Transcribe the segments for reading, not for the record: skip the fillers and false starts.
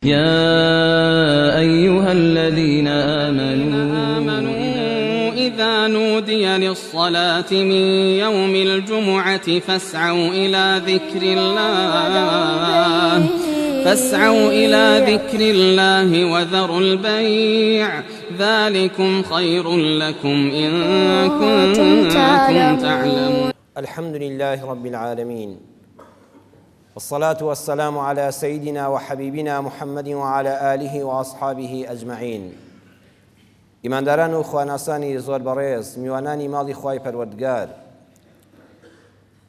يا أيها الذين آمنوا إذا نودي للصلاة من يوم الجمعة فاسعوا إلى ذكر الله فاسعوا إلى ذكر الله وذروا البيع ذلكم خير لكم إن كنتم تعلمون. الحمد لله رب العالمين والصلاة والسلام على سيدنا وحبيبنا محمد وعلى آله وأصحابه أجمعين. ئیمانداران و خواناسانی زۆر بەڕێز، میوانانی ماڵی خوای پەروەردگار،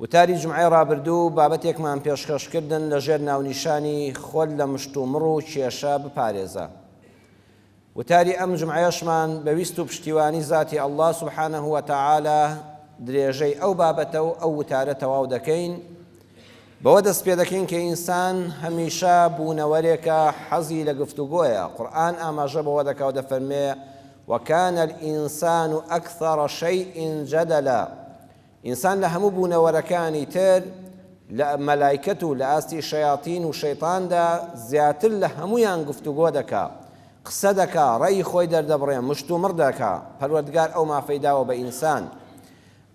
وتاری جومعەی ڕابردوو بابەتێکمان پێشکەش کردن لەژێر ناونیشانی خۆت لە مشتومڕ و کێشە بپارێزە. وتاری ئەم جومعەیەشمان بە ویست و پشتیوانی زاتی اللە سبحانە وتعالی درێژەی ئەو بابەتە و ئەو وتارە تەواو دەکەین. بەوە دەست پێ دەکەین کە ئینسان هەمیشە بوونەوەرێکە حەزی لە گفتوگۆیە. قورئان ئاماژە بەوە دەکا و دەفەرموێ وکان الانسان اکثر شیء جدلا، ئینسان لە هەموو بوونەوەرەکانی تر لە مەلایکەت و لە ئاستی شەیاتین و شەیتاندا زیاتر لە هەموویان گفتوگۆ دەکا، قسە دەکا، ڕەئی خۆی دەردەبڕێ، مشتومڕ دەکا، پەروەردگار ئەو مافەی داوە بە ئینسان.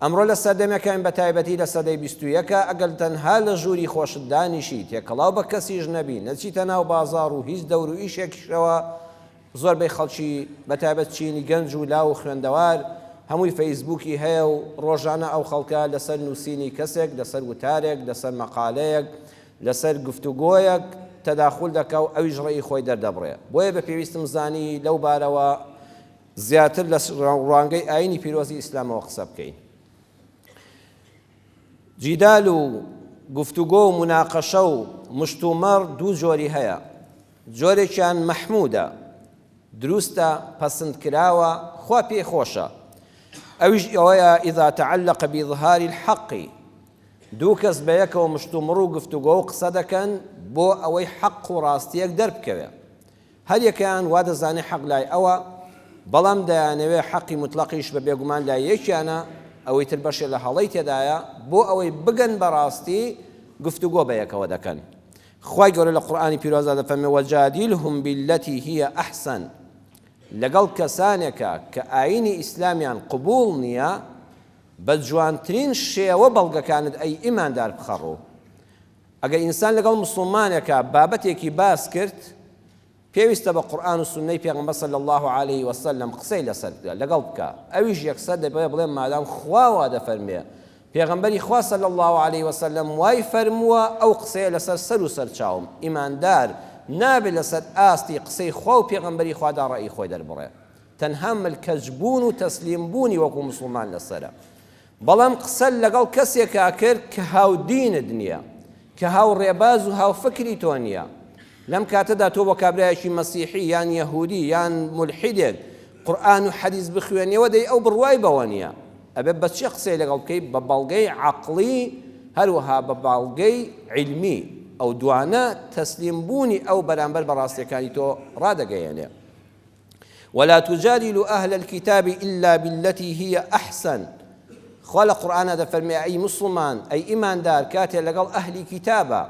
ئەمڕۆ لە سەردەمێکاین بە تایبەتی لە سەدەی 21 ئەگەر تەنها لە ژووری خۆشت دانیشی، تێکەڵاو بە کەسیش نەبی، نەچیتە ناو بازاڕ و هیچ دەور و ئیشێکیشەوە، زۆربەی خەڵکی بەتایبەت چینی گەنج و لاو و خوێندەوار هەمووی فەیسبووکی هەیە و ڕۆژانە ئەو خەڵکە لەسەر نووسینی کەسێک، لەسەر وتارێک، لەسەر مەقالەیەک، لەسەر گفتوگۆیەک تەداخول دەکا و ئەویش ڕەئی خۆی دەردەبڕێ. بۆیە بە پێویستم زانی لەو بارەوە زیاتر لە ڕوانگەی ئایینی پیرۆزی ئیسلامەوە قسە بکەین. جیدال و گفتوگۆ و موناقەشە و مشتومڕ دوو جۆری هەیە، جۆرێکیان مەحمودە، دروستە، پەسندکراوە، خوا پێی خۆشە، ئەویش ئەوەیە اذا تعلق باظهار الحق، دوو کەس بەیەکەوە مشتومڕ و گفتوگۆ و قسە دەکەن بۆ ئەوەی حەق و ڕاستییەک دەربکەوێ، هەریەکەیان وا دەزانێ حەق لای ئەوە، بەڵام دەیانەوێ حەقی موتڵەقیش بە بێگومان لای یەکیانە، ئەوەی تر بەشێ لە هەڵەی تێدایە، بۆ ئەوەی بگەن بە ڕاستی گفتوگۆ بەیەکەوە دەکەن. خوای گەورە لە قورئانی پیرۆزدا دەفەرمێ وجادلهم بالتی هی احسن، لەگەڵ کەسانێکا کە ئایینی ئیسلامیان قبوڵ نییە بە جوانترین شێوە بەڵگەکانت ئەی ئیماندار بخەڕوو. ئەگەر ئینسان لەگەڵ موسڵمانێکا بابەتێکی باس کرد پێویستە بە قورئان و سوننەی پێغەمبەر صلی اللە علیه وسلم قسەی لەسەر بکا لەگەڵ بکا ئەویش یەکسەر دەبێ بڵێ مادام خوا وا دەفەرمێ پێغەمبەری خوا صلی اللە علیه وسلم وای فەرمووە ئەو قسەیە لەسەر سەر و سەر چاوم. ئیماندار نابێ لەسەر ئاستی قسەی خوا و پێغەمبەری خوادا ڕەئی خۆی دەربڕێ تەنها ملکەچ بوون و تەسلیم بوونی وەکو موسڵمان لەسەرە. بەڵام قسەت لەگەڵ کەسێکا کرد کە هاودینت نییە، کە هاوڕێباز و هاوفکری تۆ نییە، لەم کاتەدا تۆ بۆ کابرایەکی مەسیحی یان یەهودی یان مولحیدێک قورئان و حەدیس بخوێنیەوە دەی ئەو بڕوای بەوە نییە، ئەبێت بە چی قسەی لەگەڵ بکەی؟ بە بەڵگەی عەقڵی هەروەها بە بەڵگەی عیلمی، ئەو دوانە تەسلیم بوونی ئەو بەرامبەر بە ڕاستیەکانی تۆ ڕادەگەیەنێ. ولا تجادلوا اهل الكتاب الا بالتي هي احسن، خوا لە قورئانا دەفەرمێ ئەی موسڵمان ئەی ئیماندار کاتێ لەگەڵ ئەهلی کیتابە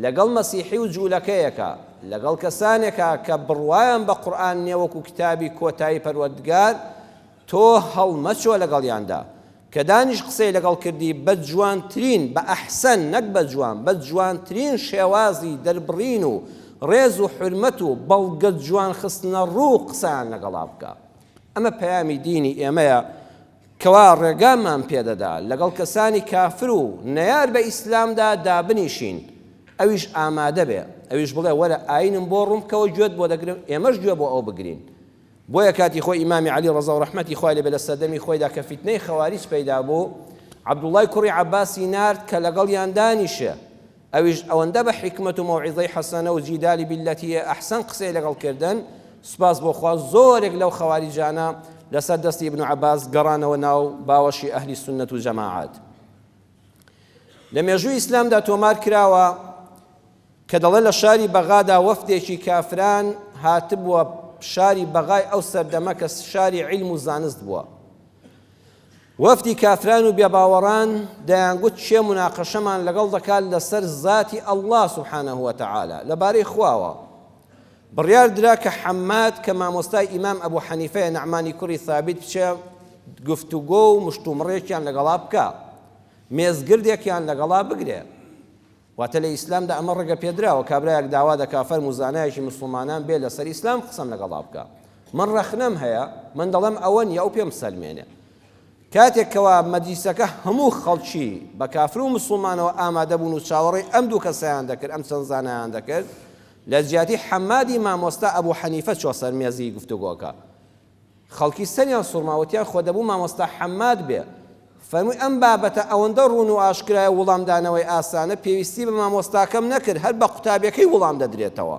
لەگەڵ مەسیحی و جوولەکەیەکە لەگەڵ کەسانێکە کە بڕوایان بە قورئان نیە وەکو کتابی کۆتایی پەروەردگار تۆ هەڵمەچۆ لەگەڵیاندا کە دانیش قسەی لەگەڵ کردی بە جوانترین، بە ئەحسەن نەک بە جوان، بە جوانترین شێوازی دەربڕین و ڕێز و حورمەت و بەڵگە جوان خستنە ڕوو قسەیان لەگەڵا بکە. ئەمە پەیامی دینی ئێمەیە کەوا ڕێگامان پێ دەدا لەگەڵ کەسانی کافر و نەیار بە ئیسلامدا دابنیشین ئەویش ئامادە بێ ئەویش بڵێ وەرە ئاینم بۆ ڕوون بکەوە گوێت بۆ دەگرم ئێمەش گوێ بۆ ئەو بگرین. بۆیە کاتی خۆی ئیمامی عەلی ڕەزا و ڕەحمەتی خوای لێ بێ لە سەردەمی خۆیدا کە فیتنەی خەواریج پەیدا بوو عەبدوڵڵای کوڕی عەباسی نارد کە لەگەڵیان دانیشێ ئەویش ئەوەندە بە حیکمەت و مەوعیزەی حەسەنە و جیدالی باللەتی هی ئەحسەن قسەی لەگەڵ کردن سوپاس بۆ خوا زۆرێک لەو خەواریجانە لەسەر دەستی ئیبن عەباس گەڕانەوە ناو باوەشی ئەهلی سوننەت و جەماعەت. لە مێژووی ئیسلامدا تۆمار کراوە کە دەڵێ لە شاری بەغادا وەفدێکی کافران هاتبووە شاری بەغای ئەو سەردەمە کە شاری عیلم و زانست بووە. وەفدی کافران و بێباوەڕان دەیانگوت کێ موناقەشەمان لەگەڵ دەکات لەسەر زاتی اللە سبحانە وتعالی لەبارەی خواوە. بڕیار درا کە حەمماد کە مامۆستای ئیمام ئەبوو حەنیفەیە نەعمانی کوڕی ثابت بچێ گفتوگۆ و مشتومڕێکیان لەگەڵا بکا، مێزگردێکیان لەگەڵا بگرێ. واتە لە ئیسلامدا ئەمە ڕێگە پێدراوە کابرایەک داوا دەکا فەرموو زانایەکی موسڵمانان بێ لەسەر ئیسلام قسەم لەگەڵا بکا من ڕەخنەم هەیە من دەڵێم ئەوە نییە ئەو پێم سەلمێنێ. کاتێک کەوا مەجلیسەکە هەموو خەڵکی بە کافر و موسڵمانەوە ئامادە بوون و چاوەڕێی ئەم دوو کەسەیان دەکرد ئەم چەند زانایان دەکرد لە جیاتی حەمادی مامۆستا ئەبوو حەنیفە چوە سەر مێزی گفتوگۆکە خەڵکی سەریان سوڕما وتیان خۆ دەبوو مامۆستا حەماد بێ. فەرمووی ئەم بابەتە ئەوەندە ڕوون و ئاشکرایە و وڵامدانەوەی ئاسانە پێویستی بە مامۆستاکەم نەکرد هەر بە قوتابیەکەی وڵام دەدرێتەوە.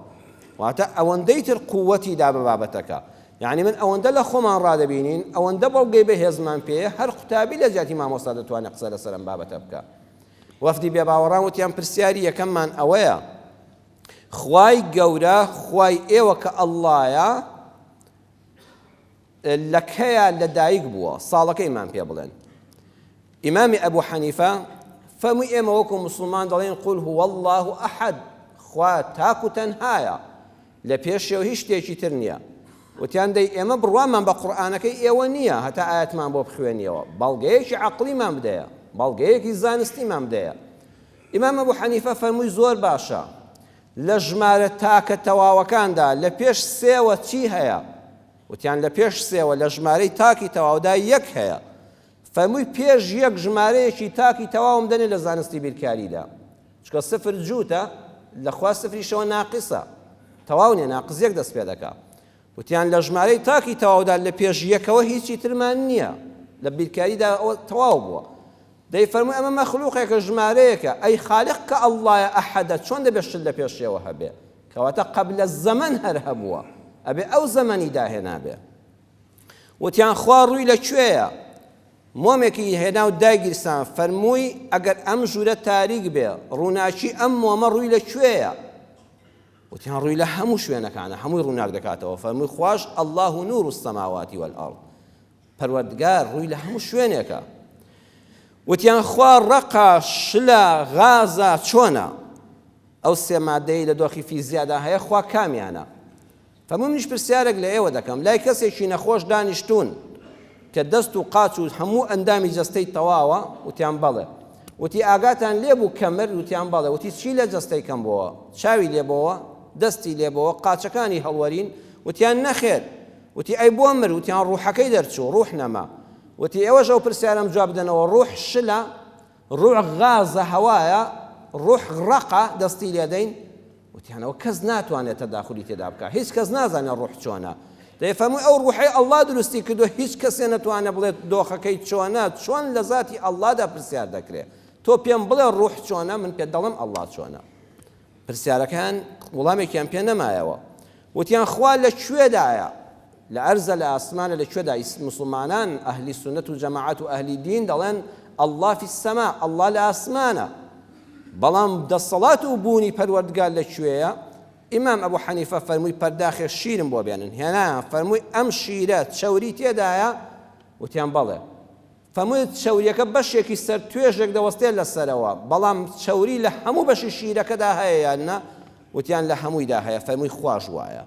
واتە ئەوەندەی تر قووەتی دا بە بابەتەکە. یەعنی من ئەوەندە لە خۆمان ڕادەبینین ئەوەندە بەڵگەی بەهێزمان پێیە هەر قوتابی لە جیاتی مامۆستا دەتوانێت قسە لەسەر ئەم بابەتە بکا. وەفدی بێباوەڕان وتیان پرسیاری یەکەممان ئەوەیە خوای گەورە خوای ئێوە کە ئەڵڵایە لە کەیا لە دایک بووە ساڵەکەیمان پێ بڵێن ئیمامی ئەبوو حەنیفە فەرمووی ئێمە وەکو مسلمان دەڵێن قل هو الله احد خوا تاک و تەنهایە لە پێشەوە هیچ شتێکی تر نییە وتیان دەی ئێمە بڕوامان بە قورئانەکەی ئێوە نییە هەتا ئاەتمان بۆ بخوێنیەوە بەڵگەیەکی عەقڵیمان بدەیە بەڵگەیەکی زانستیمان بدەیە ئیمام ئەبو حەنیفە فەرمووی زۆر باشە لە ژمارە تاکە تەواوەکاندا لە پێش سێوە چی هەیە؟ وتیان لە پێش سێوە لە ژمارەی تاکی تەواودا یەک هەیە. فەرمووی پێش یەک ژمارەیەکی تاکی تەواوم دەنێ لە زانستی بیرکاریدا. چونکە سفر جووتە، لە خوا سفریشەوە ناقسە. تەواو نیە، ناقس یەک دەست پێ دەکا. وتیان لە ژمارەی تاکی تەواودا لە پێش یەکەوە هیچی ترمان نییە لە بیرکاریدا ئەوە تەواو بووە دەی فەرمووی ئەمە مەخلوقێکە ژمارەیەکە ئەی خالق کە ئەڵڵایە ئەحەدە چۆن دەبێت شت لە پێشیەوە هەبێ کەواتە قەبلە زەمەن هەر هەبووە ئەبێ ئەو زەمەنی داهێنابێ وتیان خوا ڕووی لە کوێیە مۆمێکی هێنا و دایگیرسان فەرمووی ئەگەر ئەم ژوورە تاریک بێ ڕووناکی ئەم مۆمە ڕووی لە کوێیە وتیان ڕووی لە هەموو شوێنەکانە هەمووی ڕووناک دەکاتەوە فەرمووی خواش اللە نور السماوات والارض پەروەردگار ڕووی لە هەموو شوێنێکە وتیان خوا ڕەقە شلە غازە چۆنە ئەو سێ مادەی لە دۆخی فیزیادا هەیە خوا کامیانە فەرمووی منیش پرسیارێک لە ئێوە دەکەم، لای کەسێکی نەخۆش دانیشتوون کە دەست و قاچ و هەموو ئەندامی جەستەی تەواوە؟ وتیان بەڵێ. وتی ئاگاتان لێ بوو کە مرد؟ وتیان بەڵێ. وتی چی لە جەستەی کەم بۆوە؟ چاوی لێ بۆوە؟ دەستی لێ بۆوە؟ قاچەکانی هەڵوەرین؟ وتیان نەخێر. وتی ئەی بۆ مرد؟ وتیان ڕوحەکەی دەرچوو، ڕوح نەما. وتی ئێوەش ئەو پرسیارەم جواب بدەنەوە، ڕوح شلە؟ ڕوح غازە هەوایە، ڕوح ڕەقە دەستی لێدەین؟ وتیان ئەوە کەس ناتوانێت تەداخولی تێدا بکات، هیچ کەس نازانێت ڕوح چۆنە. دەی فەرمووی ئەو ڕوحەی ئەڵڵا دروستی کردووە هیچ کەسێ نەتوانێت بڵێت دۆخەکەی چۆنە، چۆن لە زاتی ئەڵڵادا پرسیار دەکرێ؟ تۆ پێم بڵێ ڕوح چۆنە، من پێت دەڵێم ئەڵڵا چۆنە. پرسیارەکەیان وڵامێکیان پێ نەمایەوە. وتیان خوا لە کوێدایە؟ لە ئەرزە لە ئاسمانە لە کوێدا موسڵمانان ئەهلی سوننەت و جەماعەت و ئەهلی دین دەڵێن اللە فی السماء اللە لە ئاسمانە بەڵام دەسەڵات و بوونی پەروەردگار لە کوێیە ئیمام ئەبو حەنیفە فەرمووی پەرداخێ شیرم بۆ بێنن هێنایان فەرمووی ئەم شیرە چەوری تێدایە وتیان بەڵێ فەرمووی چەوریەکە بەشێکی سەر توێژێک دەوەستێت لەسەرەوە بەڵام چەوری لە هەموو بەشی شیرەکەدا هەیە یان نا وتیان لە هەموویدا هەیە فەرمووی خواش وایە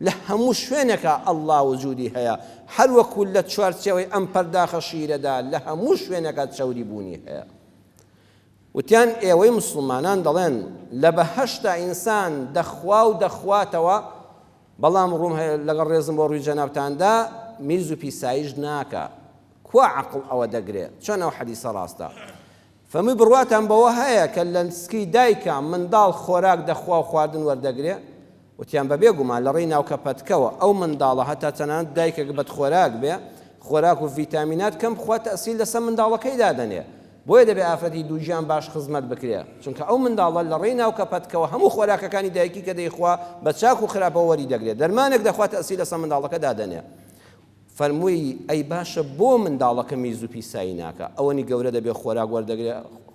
لە هەموو شوێنێکا اللە وجودی هەیە هەر وەکو لە چوارچێوەی ئەم پەرداخە شیرەدا لە هەموو شوێنێکا چەوری بوونی هەیە. وتیان ئێوەی موسڵمانان دەڵێن لە بەهەشتا ئینسان دەخوا و دەخواتەوە بەڵام ڕووم هەیە لەگەڵ ڕێزم بۆ ڕووی جەنابتاندا میز و پیساییش ناکا کوا عەقڵ ئەوە دەگرێ چۆن ئەو حەدیسە ڕاستە فەرمووی بڕواتان بەوە هەیە کە لە سکی دایکا منداڵ خۆراک دەخوا و خواردن وەردەگرێ؟ وتیان بەبێ گومان لە ڕێی ناوکە پەتکەوە ئەو منداڵە هەتا تەنانەت دایکێک بەدخۆراک بێ خۆراک و ڤیتامینات کەم بخوا تەئسیر لەسەر منداڵەکەی دادەنێ بۆیە دەبێ ئافرەتی دووگیان باش خزمەت بکرێ چونکە ئەو منداڵە لە ڕێی ناوکە پەتکەوە هەموو خۆراکەکانی دایکی کە دەیخوا بە چاک و خراپەوە وەری دەگرێ دەرمانێک دەخوا تەئسیر لەسەر منداڵەکە دادەنێ فەرمووی، ئەی باشە بۆ منداڵەکە میز و پیسایی ناکا؟ ئەوەنی گەورە دەبێ خۆراک وەردەگرێ،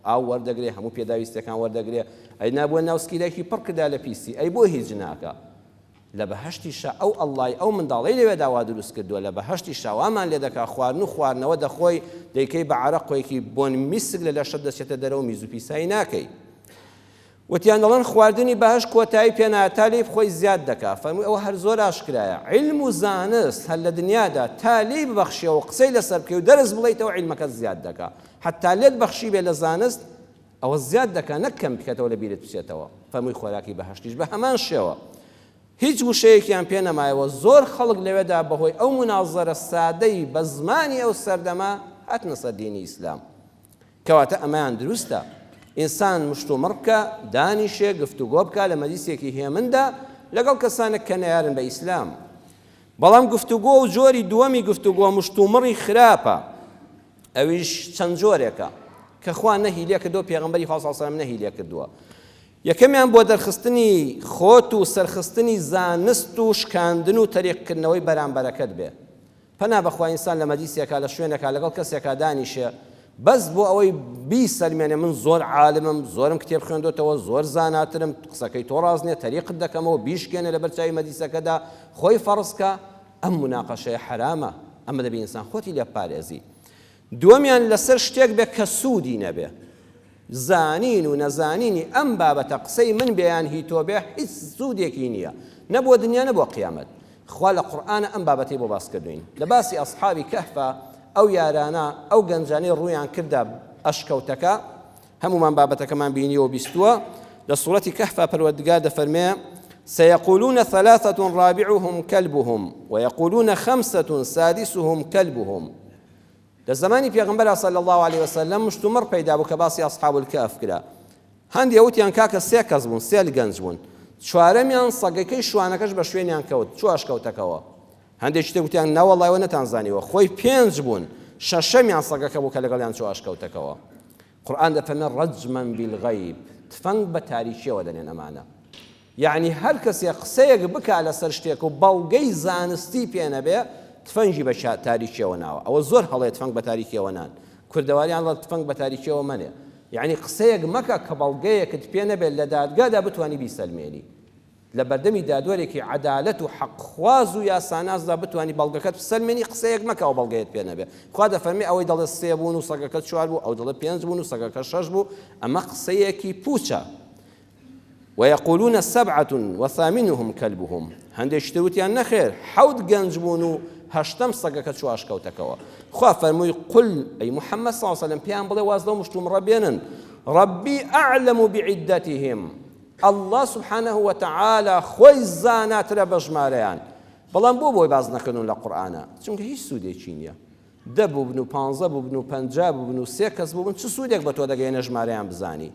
ئاو وەردەگرێ، هەموو پێداویستیەکان وەردەگرێ، ئەی نا بۆ ناو سکی دایکی پڕ کردا لە پیسی، ئەی بۆ هیچ ناکا؟ لە بەهەشتیشا ئەو ئەڵڵای ئەو منداڵەی لەوێدا وا دروست کردووە، لە بەهەشتیشا وامان لێ دەکا خواردن و خواردنەوە دەخۆی، دەیکەی بە عەرەقێکی بۆن میسک لە لەشت دەچێتە دەرەوە میز و پیسایی ناکەی. وتیان دەڵێن خواردنی بەهەشت کۆتایی پێ نایە تا لێی بخۆی زیاد دەکا، فەرمووی ئەوە هەر زۆر ئاشکرایە، عیلم و زانست هەر لە دنیادا تا لێی ببەخشیەوە قسەی لەسەر بکەی و دەرس بڵێیتەوە عیلمەکەت زیاد دەکا، حەتا لێت بەخشیبێ لە زانست ئەوە زیاد دەکا نەک کەم بکەتەوە لە بیرت بچێتەوە، فەرمووی خۆراکی بەهەشتیش بە هەمان شێوە. هیچ وشەیەکیان پێ نەمایەوە، زۆر خەڵک لەوێدا بەهۆی ئەو مونازەرە سادەی بە زمانی ئەو سەردەمە هاتنە سەر دینی ئیسلام. کەواتە ئەمەیان دروستە ئینسان مشتومڕ بکا، دانیشێ، گفتوگۆ بکا لە مەجلیسێکی هێمندا لەگەڵ کەسانێک کە نەیارن بە ئیسلام. بەڵام گفتوگۆ و جۆری دووەمی گفتوگۆ مشتومڕی خراپە، ئەویش چەند جۆرێکە کە خوا نەهی لێ کردووە، پێغەمبەری خوا صلی اللە علیه و سلم نەهی لێ کردووە. یەکەمیان بۆ دەرخستنی خۆت و سەرخستنی زانست و شکاندن و تەریقکردنەوەی بەرامبەرەکەت بێ. پەنا بەخوا ئینسان لە مەجلیسێکا لە شوێنێکا لەگەڵ کەسێکا دانیشێ بەس بۆ ئەوەی بیسەلمێنێ من زۆر عالمم زۆرم کتێب خوێندۆتەوە زۆر زاناترم قسەکەی تۆ ڕاست نییە تەریقت دەکەمەوە بیشکێنێ لەبەر چاوی مەجلیسەکەدا خۆی فەڕز کا ئەم موناقەشەیە حەرامە ئەمە دەبێ ئینسان خۆتی لێ بپارێزی دووەمیان لەسەر شتێک بێ کە سوودی نەبێ. زانین و نەزانینی ئەم بابەتە قسەی من بێ یان هی تۆ بێ هیچ سوودێکی نییە نە بۆ دنیا نە بۆ قیامەت. خوا لە قورئانا ئەم بابەتەی بۆ باس کردووین. لە باسی ئەسحابی کەهفا ئەو یارانە ئەو گەنجانەی ڕوویان کردە ئەشکەوتەکە هەموومان بابەتەکەمان بینیوە و بیستووە لە سوڕەتی کەهفا پەروەردگار دەفەرمێ سيقولون ثلاثة رابعهم كلبهم ويقولون خمسة سادسهم كلبهم لە زمانی پێغمبەر صلی الله عليه وسلم مشتومڕ پەیدا بوو کە باسی ئەصحاب الکهف کرا هەندێ وتیان کاکە سێ کەس بوون سێ گەنج بوون چوارەمیان سەگەکەی شوانەکەش بە شوێنیان کەوت چوو ئەشکەوتەکەوە هەندێکی تر وتیان نەوەڵا ئێوە نەتانزانیوە خۆی پێنج بوون شەشەمیان سەگەکە بوو کە لەگەڵیان چوو ئەشکەوتەکەوە قورئان دەفەرمێ ڕەجمەن بالغیب تفەنگ بە تاریکیەوە دەنێن ئەمانە یعنی هەر کەسێ قسەیەک بکا لەسەر شتێک و بەڵگەی زانستی پێ نەبێ تفەنگی بە تاریکیەوە ناوە ئەوە زۆر هەڵەیە تفەنگ بە تاریکیەوە نان کوردەواریان ڵە تفەنگ بە تاریکیەوە مەنێ یعنی قسەیەک مەکە کە بەڵگەیەکت پێ نەبێت لە دادگادا بتانی بیسەلمێنی لە بەردەمی دادوەرێکی عەدالەت و حەقخواز و یاساناسدا بتوانی بەڵگەکەت بسەلمێنی قسەیەک مەکە ئەو بەڵگەیەت پێ نەبێ خوا دەفەرمێ ئەوەی دەڵێ سێ بوون و سەگەکە چوار بوو ئەو دەڵێ پێنج بوون و سەگەکە شەش بوو ئەمە قسەیەکی پوچە ويقولون سبعة وثامنهم كلبهم هەندێکی تر وتیان نەخێر حەوت گەنج بوون و هەشتەم سەگەکە چوو ئاشکەوتەکەوە خوا فەرمووی قل ئەی محەممەد صلی الله علیه وسلم پێیان بڵێ واز لەو مشتومڕە بێنن ربي أعلم بعدتهم اللە سبحانە وتعالی خۆی زاناترە بە ژمارەیان بەڵام بۆ بۆی باس نەکردون لە قورئانا چونکە هیچ سوودێکی نییە دە بووبن و پانزە بووبن و پەنجا بووبن و سێ کەس بووبن چ سوودێک بە تۆ دەگەیەنێ ژمارەیان بزانی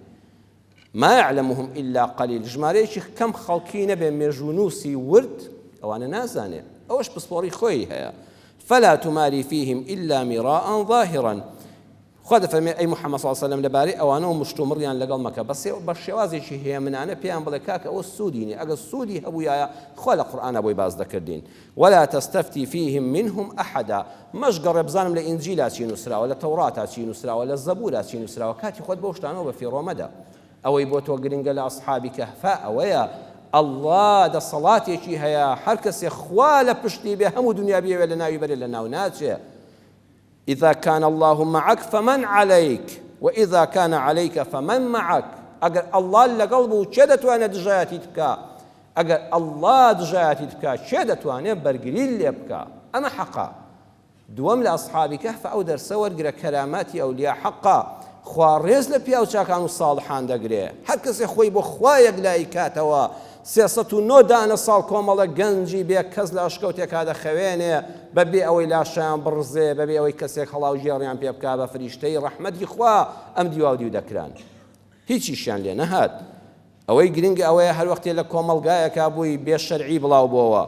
ما يعلمهم إلا قليل ژمارەیەکی کەم خەڵکی نەبێ مێژوونووسی ورد ئەوانە نازانێ ئەوەش پسپۆڕی خۆی هەیە فلا تماري فيهم إلا مراء ظاهرا خوا دەفەرمێ، ئەی محمد صلی اللە علیە وسلم لەبارەی ئەوانەوە مشتومڕیان لەگەڵ مەکە، بە بە شێوازێکی هێمنانە پێیان بڵێ کاکە ئەوە سوودی نیە، ئەگەر سوودی هەبوویایە خوا لە قورئانا بۆی باس دەکردین، ولا تستفتی فیهم منهم احدا، مەشگەڕێ بزانم لە ئینجیلا چی نووسراوە، لە تەوڕاتا چی نووسراوە، لە زەبوورا چی نووسراوە، کاتی خۆت بەو شتانەوە بەفیڕۆ مەدە. ئەوەی بۆ تۆ گرنگە لە ئەصحابی کەهفا ئەوەیە اللە دەسەڵاتێکی هەیە هەرکەسێ خوا لە پشتی بێ هەموو دنیا بیەوێ لەناوی بەرێ لەناو ناچێ. اذا کان اللە معک فمن علیک واذا کان علیک فمن معک ئەگەر اللە لەگەڵ بوو کێ دەتوانێت دژایەتیت بکا ئەگەر اللە دژایەتیت بکا کێ دەتوانێت بەرگریت لێ بکا ئەمە حەقە دووەم لە ئەصحابی کەهف ئەو دەرسە وەرگرە کەراماتی ئەولیا حەقە خوا ڕێز لە پیاو چاکان و ساڵحان دەگرێ هەر کەسێ خۆی بۆ خوا یەکلایی کاتەوە 309 دانە ساڵ کۆمەڵە گەنجی بێ کەس لە ئەشکەوتێکا دەخەوێنێ بە بێ ئەوەی لاشەیان بڕزێ بە بێ ئەوەی کەسێک هەڵاوگێڕیان پێ بکا بە فریشتەی ڕەحمەتی خوا ئەم دیواو دیو دەکران هیچیشیان لێ نەهات ئەوەی گرنگە ئەوەیە هەر وەختێ لە کۆمەڵگایەکا بووی بێ شەرعی بڵاو بۆوە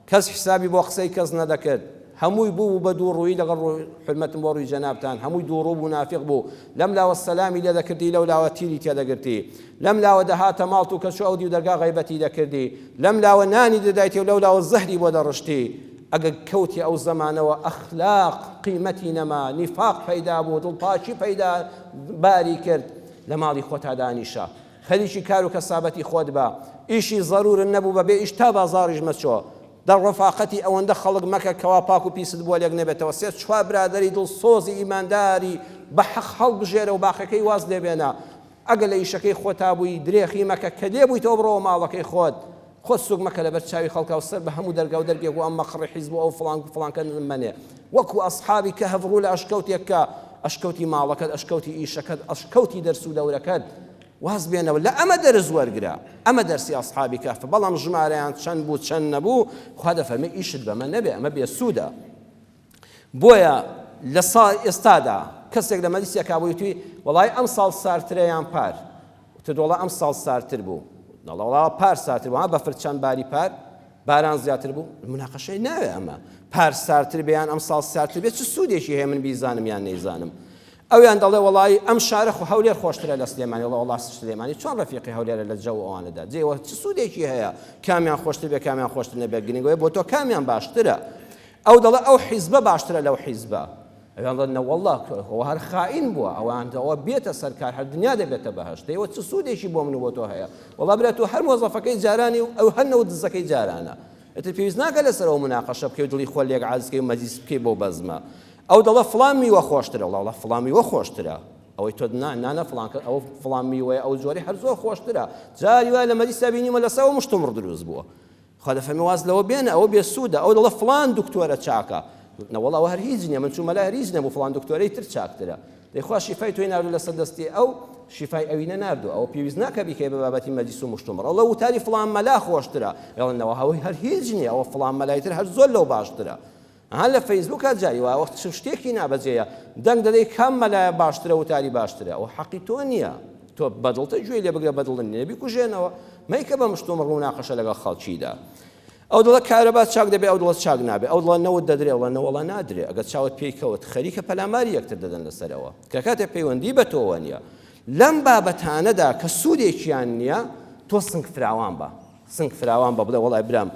کەس حسابی بۆ قسەی کەس نەدەکرد هەمووی بوو بوو بە دوو ڕووی لەگەڵ ڕووی حورمەتم بۆ ڕووی جەنابتان هەمووی دوو ڕوو بوو نافق بوو لەم لاوە سەلامی لێ دەکردی لەو لاوە تیری تێدەگرتی لەم لاوە دەهاتە ماڵت و کە چوو ئەو دیو دەرگا غەیبەتی دەکردی لەم لاوە نانی دەدایتێ و لەو لاوە زەهری بۆ دەڕشتی ئەگەر کەوتی ئەو زەمانەوە ئەخلاق قیمەتی نەما نیفاق پەیدا بوو دڵپاکی پەیدا باری کرد لە ماڵی خۆتا دانیشە خەریکی کار و کەسابەتی خۆت بە ئیشی زەرورن نەبوو بەبێ ئیش تا بازاڕیش مەچۆ دە ڕەفاقەتی ئەوەندە خەڵک مەکە کەوا پاک و پیست بۆ لێک نەبێتەوە سێ چوار برادەری دڵسۆزی ئیمانداری بە حەق هەڵبژێرە و باقیەکەی واز لێ بێنە. ئەگەر لە ئیشەکەی خۆتا بووی درێخی مەکە کە لێ بوویتەوە بڕۆوە ماڵەکەی خۆت خۆت سوک مەکە لەبەر چاوی خەڵکا و سەر بە هەموو دەرگا و دەرگێک و ئەم مەقڕی حیزب و ئەو فڵان فڵانکە مەنێ وەکو ئەسحابی کەهف ڕوو لە ئەشکەوتێک کە ئەشکەوتی ماڵەکەت ئەشکەوتی ئیشەکەت ئەشکەوتی دەرس و دەورەکەت واز بێنەوە لە ئەمە دەرس وەرگرە ئەمە دەرسی ئەسحابی کەهفە بەڵام ژمارەیان چەند بوو چەند نەبوو خوا دەفەرمێ ئیشت بەمە نەبێ ئەمە بێسوودە بۆیە لە ساڵ ئێستادا کەسێک لە مەجلیسێکا بوو وتی وەڵای ئەم ساڵ سارترە یان پار وتت وەڵا ئەم ساڵ سارتر بوو نەڵا وەڵا پار سارتر بوو ها بەفر چەند باری پار باران زیاتر بوو مناقەشەی ناوێ ئەمە پار سارتر بێ یان ئەم ساڵ سارتر بێ چ سوودێکی هەیە من بیزانم یان نەیزانم ئەویان دەڵێ وەڵایی ئەم شارە خۆ هەولێر خۆشترە لە سلێمانی وەڵا وەڵا سلێمانی چۆن ڕەفیقی هەولێرە لە جەو ئەوانەدا جێوە چ سوودێکی هەیە کامیان خۆشتر بێ کامیان خۆشتر نەبێ گرنگەوەی بۆ تۆ کامیان باشترە ئەو دەڵێ ئەو حیزبە باشترە لەو حیزبە. ئەویان دەڵێن نەوەڵڵا ئەوە هەر خائین بووە، ئەوان ئەوە بێتە سەر کار هەر دنیا دەبێتە بەهەشت، دەی ئەوە چ سوودێکی بۆ من و بۆ تۆ هەیە؟ وەڵا برا تۆ هەر مۆزەفەکەی جارانی و ئەو هەر نەوت دزەکەی جارانە. ئیتر پێویست ناکا لەسەر ئەوە موناقەشە بکەی و دڵی خۆت لێک عاجز کەی و مەجلیس بکەی بەو بەزمە. ئەو دەڵێ فڵان میوە خۆشترە، وەڵا وەڵا فڵان میوە خۆشترە. ئەوەی تۆ نا نا فڵان کە ئەوە فڵان میوەیە ئەو جۆرەی هەر زۆر خۆشترە. جاری وایە لە مەجلیسا بینیومە لەسەر ئەوە مشتومڕ دروست بووە. خوا دەفەرمێ واز لەوە بێنە ئەوە بێ سوودە ئەو دەڵێ فڵان دکتۆرە چاکە نەوەڵا ئەوە هەر هیچ نییە من چوومە لای هەر هیچ نەبوو فڵان دکتۆرەی تر چاکترە دەی خوا شیفای تۆی ناردوو لەسەر دەستی ئەو شیفای ئەوی نەناردوو ئەوە پێویست ناکە بیکەی بە بابەتی مەجلیس و مشتومڕ ئەڵێ وتاری فڵان مەلا خۆشترە ئەڵێ نەوە هەوەی هەر هیچ نییە ئەوە فڵان مەلای تر هەر زۆر لەو باشترە ئەها لە فەیسبووکا جاری وایە وەخت شتێکی نابەجێیە دەنگ دەدەی کام مەلایە باشترە وتاری باشترە ئەوە حەقی تۆ نییە تۆ بەدڵتە گوێی لێ بگرە بەدڵت نییە بیکوژێنەوە مەیکە بە مشتومڕ مناقەشە لەگەڵ خەڵکیدا ئەو دڵە کارەبا چاک دەبێ ئەو دڵە چاک نابێ ئەو دڵە نەوت دەدرێ ئەوڵە نەوەڵا نادرێ ئەگەر چاوت پێی کەوت خەریکە پەلاماری یەکتر دەدەن لەسەرەوە کە کاتێ پەیوەندی بە تۆوە نییە لەم بابەتانەدا کە سوودێکیان نییە تۆ سنگ فراوان بە سنگ فراوان بە بڵێ وەڵای برام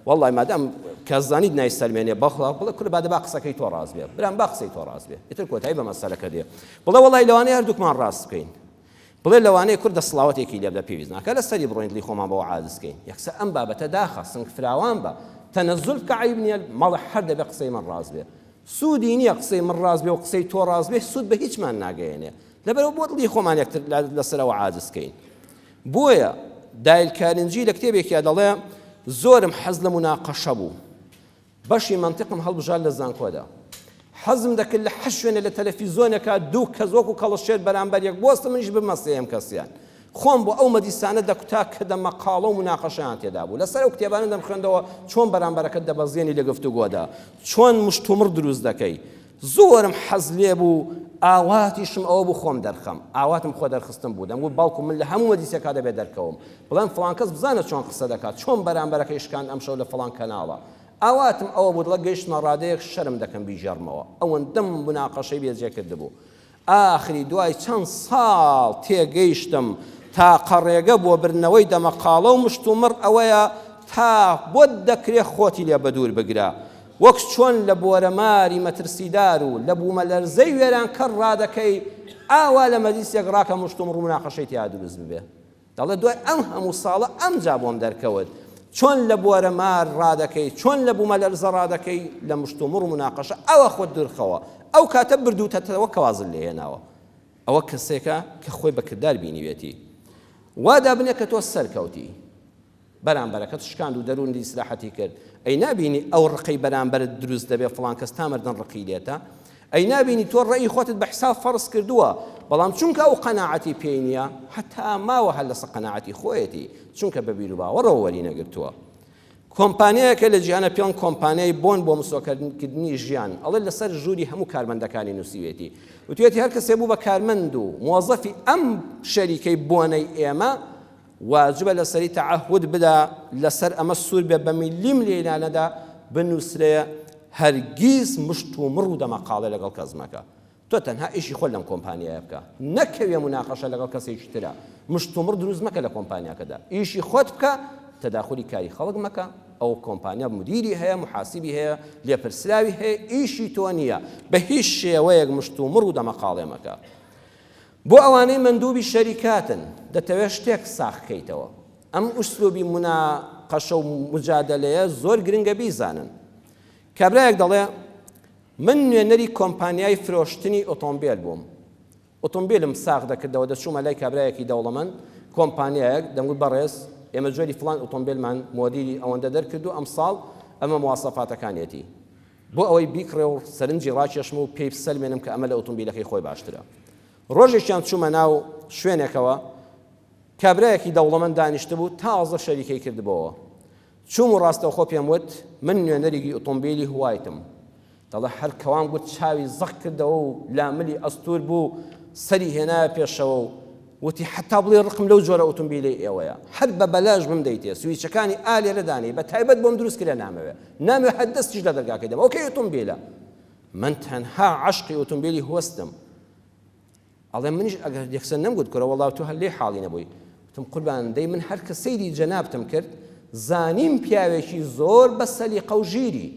وەڵای مادام کە زانیت نایسەلمێنێ بەخوا بڵێ کورە با دەبا قسەکەی تۆ ڕاست بێ برام با قسەی تۆ ڕاست بێ ئیتر کۆتایی بە مەسەلەکە دێ بڵێ وەڵای لەوانەیە هەردووکمان ڕاست بکەین بڵێ لەوانەیە کورد دەسڵاوەتێکی لێ بدە پێویست ناکە لەسەری بڕۆین دڵی خۆمان بەوە عاجز کەین یەکسەر ئەم بابەتە داخە سنگ فراوان بە تەنەزول بکە عەیب نییە مەڵێ هەر دەبێ قسەی من ڕاست بێ سوودی نییە قسەی من ڕاست بێ و قسەی تۆ ڕاست بێ سوود بە هیچمان ناگەیەنێ لەبەرەوە بۆ دڵی خۆمان یەکتر لەسەرەوە عاجز کەین بۆیە دایل کارنجی لە کتێبێکیا دەڵێ زۆرم حەز لە موناقەشە بوو بەشی مەنتقم هەڵبژارد لە زانکۆدا حەزم دەکرد لە هەر شوێنێ لە تەلەفیزۆنێکا دوو کەس وەکو کەڵەشێر بەرامبەر یەک بوەستن منیش ببمە سێیەم کەسیان خۆم بۆ ئەو مەجلیسانە دەکوتا کە دەمەقاڵە و مناقەشەیان تێدا بوو لەسەر ئەو کتێبانە دەمخوێندەوە چۆن بەرامبەرەکەت دەبەزێنی لە گفتوگۆدا چۆن مشتومڕ دروست دەکەی زۆرم حەز لێ بوو ئاواتیشم ئەوە بوو خۆم دەرخەم ئاواتم خۆ دەرخستن بوو دەمگوت بەڵکو من لە هەموو مەجلیسێکا دەبێ دەرکەوم بڵێم فڵان کەس بزانە چۆن قسە دەکات چۆن بەرامبەرەکەی شکاند ئەمشەو لە فڵان کەناڵە ئاواتم ئەوە بوو دڵە گەیشتمە ڕادەیەک شەرم دەکەم بیگێڕمەوە ئەوەندەم مناقەشەی بێجێ کردبوو ئاخری دوای چەند ساڵ تێگەیشتم تاقە ڕێگە بۆ بردنەوەی دەمەقاڵە و مشتومڕ ئەوەیە تا بۆت دەکرێ خۆتی لێ بەدوور بگرە وەک چۆن لە بۆرەماری مەترسیدار و لە بوومەلەرزەی وێرانکەر ڕادەکەی، ئاوا لە مەجلیسێک ڕاکە مشتومڕ و موناقەشەی تیا دروست ببێ. دەڵێ دوای ئەم هەموو ساڵە ئەمجا بۆم دەرکەوت چۆن لە بۆرەمار ڕادەکەی، چۆن لە بوومەلەرزە ڕادەکەی، لە مشتومڕ و موناقەشە ئەوە خۆت دوورخەوە. ئەو کاتە بردووتەتەوە کە وازت لێ هێناوە. ئەوە کەسێکە کە خۆی بە کردار بینیوێتی. وا دابنێ کە تۆ سەرکەوتی. بەرامبەرەکەت شکاند و دەروونت ئیسراحەتی کرد، ئەی نابینی ئەو ڕقەی بەرامبەرت دروست دەبێت فڵان کەس تا مردن ڕقی لێتە؟ ئەی نابینی تۆ ڕەئی خۆتت بە حساب فەرز کردووە، بەڵام چونکە ئەو قەناعەتی پێی نییە هەتا ماوە هەر لەسەر قەناعەتی خۆیەتی، چونکە بە بیروباوەڕەوە وەری نەگرتووە. کۆمپانیایەکە لە جیهانە پێڵن کۆمپانیای بۆن بۆ مسۆکەرکردنی ژیان ئەڵێ لەسەر ژووری هەموو کارمەندەکانی نووسیوێتی وتوێتی هەر کەسێ بوو بە کارمەند و مۆزەفی ئەم شەریکەی بۆنەی ئێمە واجبە لەسەری تەعەهود بدا لەسەر ئەمە سوور بێ بە میلیم لێی لانەدا بنووسرێ هەرگیز مشت و مڕ و دەمەقاڵێ لەگەڵ کەس مەکە تۆ تەنها ئیشی خۆت لەم کۆمپانیایە بکە نەکەویە مناقەشە لەگەڵ کەسێکی ترا مشت و مڕ دروست مەکە لە کۆمپانیاکەدا ئیشی خۆت بکە تەداخولی کاری خەڵک مەکە ئەو کۆمپانیا مدیری هەیە محاسبی هەیە لێپرسراوی هەیە ئیشی تۆ نییە بە هیچ شێوەیەک مشت و مڕ و دەمەقاڵێ مەکە بۆ ئەوانەی مەندوبی شەریکاتن دەتەوێت شتێک ساغ کەیتەوە ئەم ئوسلوبی موناقەشە و مجادەلەیە زۆر گرنگە بیزانن کابرایەک دەڵێ من نوێنەری کۆمپانیای فرۆشتنی ئۆتۆمبێل بووم. ئۆتۆمبیلم ساغ دەکردەوە دەچوومە لای کابرایەکی دەوڵەمەند کۆمپانیایەک دەمگوت بەڕێز ئێمە جۆری فڵان ئۆتۆمبیلمان مۆدیلی ئەوەندە دەرکردو ئەمساڵ ئەمە مواسەفاتەکانیەتی بۆ ئەوەی بیکڕێ و سەرنجی ڕاکێشم و پێی بسەلمێنم کە ئەمە لە ئۆتۆمبیلەکەی خۆی باشترە. ڕۆژێکیان چوومە ناو شوێنێکەوە کابرایەکی دەوڵەمەند دانیشتبوو تازە شەریکەی کردبۆوە. چووم و ڕاستەوخۆ پێم وت من نوێنەری ئۆتۆمبیلی هوایتم. دەڵێ هەر کەوام گوت چاوی زەق کردەوە و لاملی ئەستوور بوو سەری هێنایە پێشەوە و وتی حەتا بڵێی ڕقم لەو جۆرە ئۆتۆمبیلەی ئێوەیە هەر بە بەلاش بمدەیتێ سویچەکانی ئا لێرە دانێی بە تایبەت بۆم دروست کرێ نامەوێ نامەوێ هەر دەستیش لە دەرگاکەی دەم ئۆکەی ئۆتۆمبیلە من تەنها عەشقی ئۆتۆمبیلی هۆستم ئەڵێ منیش ئەگەر یەکسەر نەمگوت کورە وەڵا تۆ هەر لێی حاڵی نەبووی وتم قوربان دەی من هەر کە سەیری جەنابتم کرد زانیم پیاوێکی زۆر بە سەلیقە و ژیری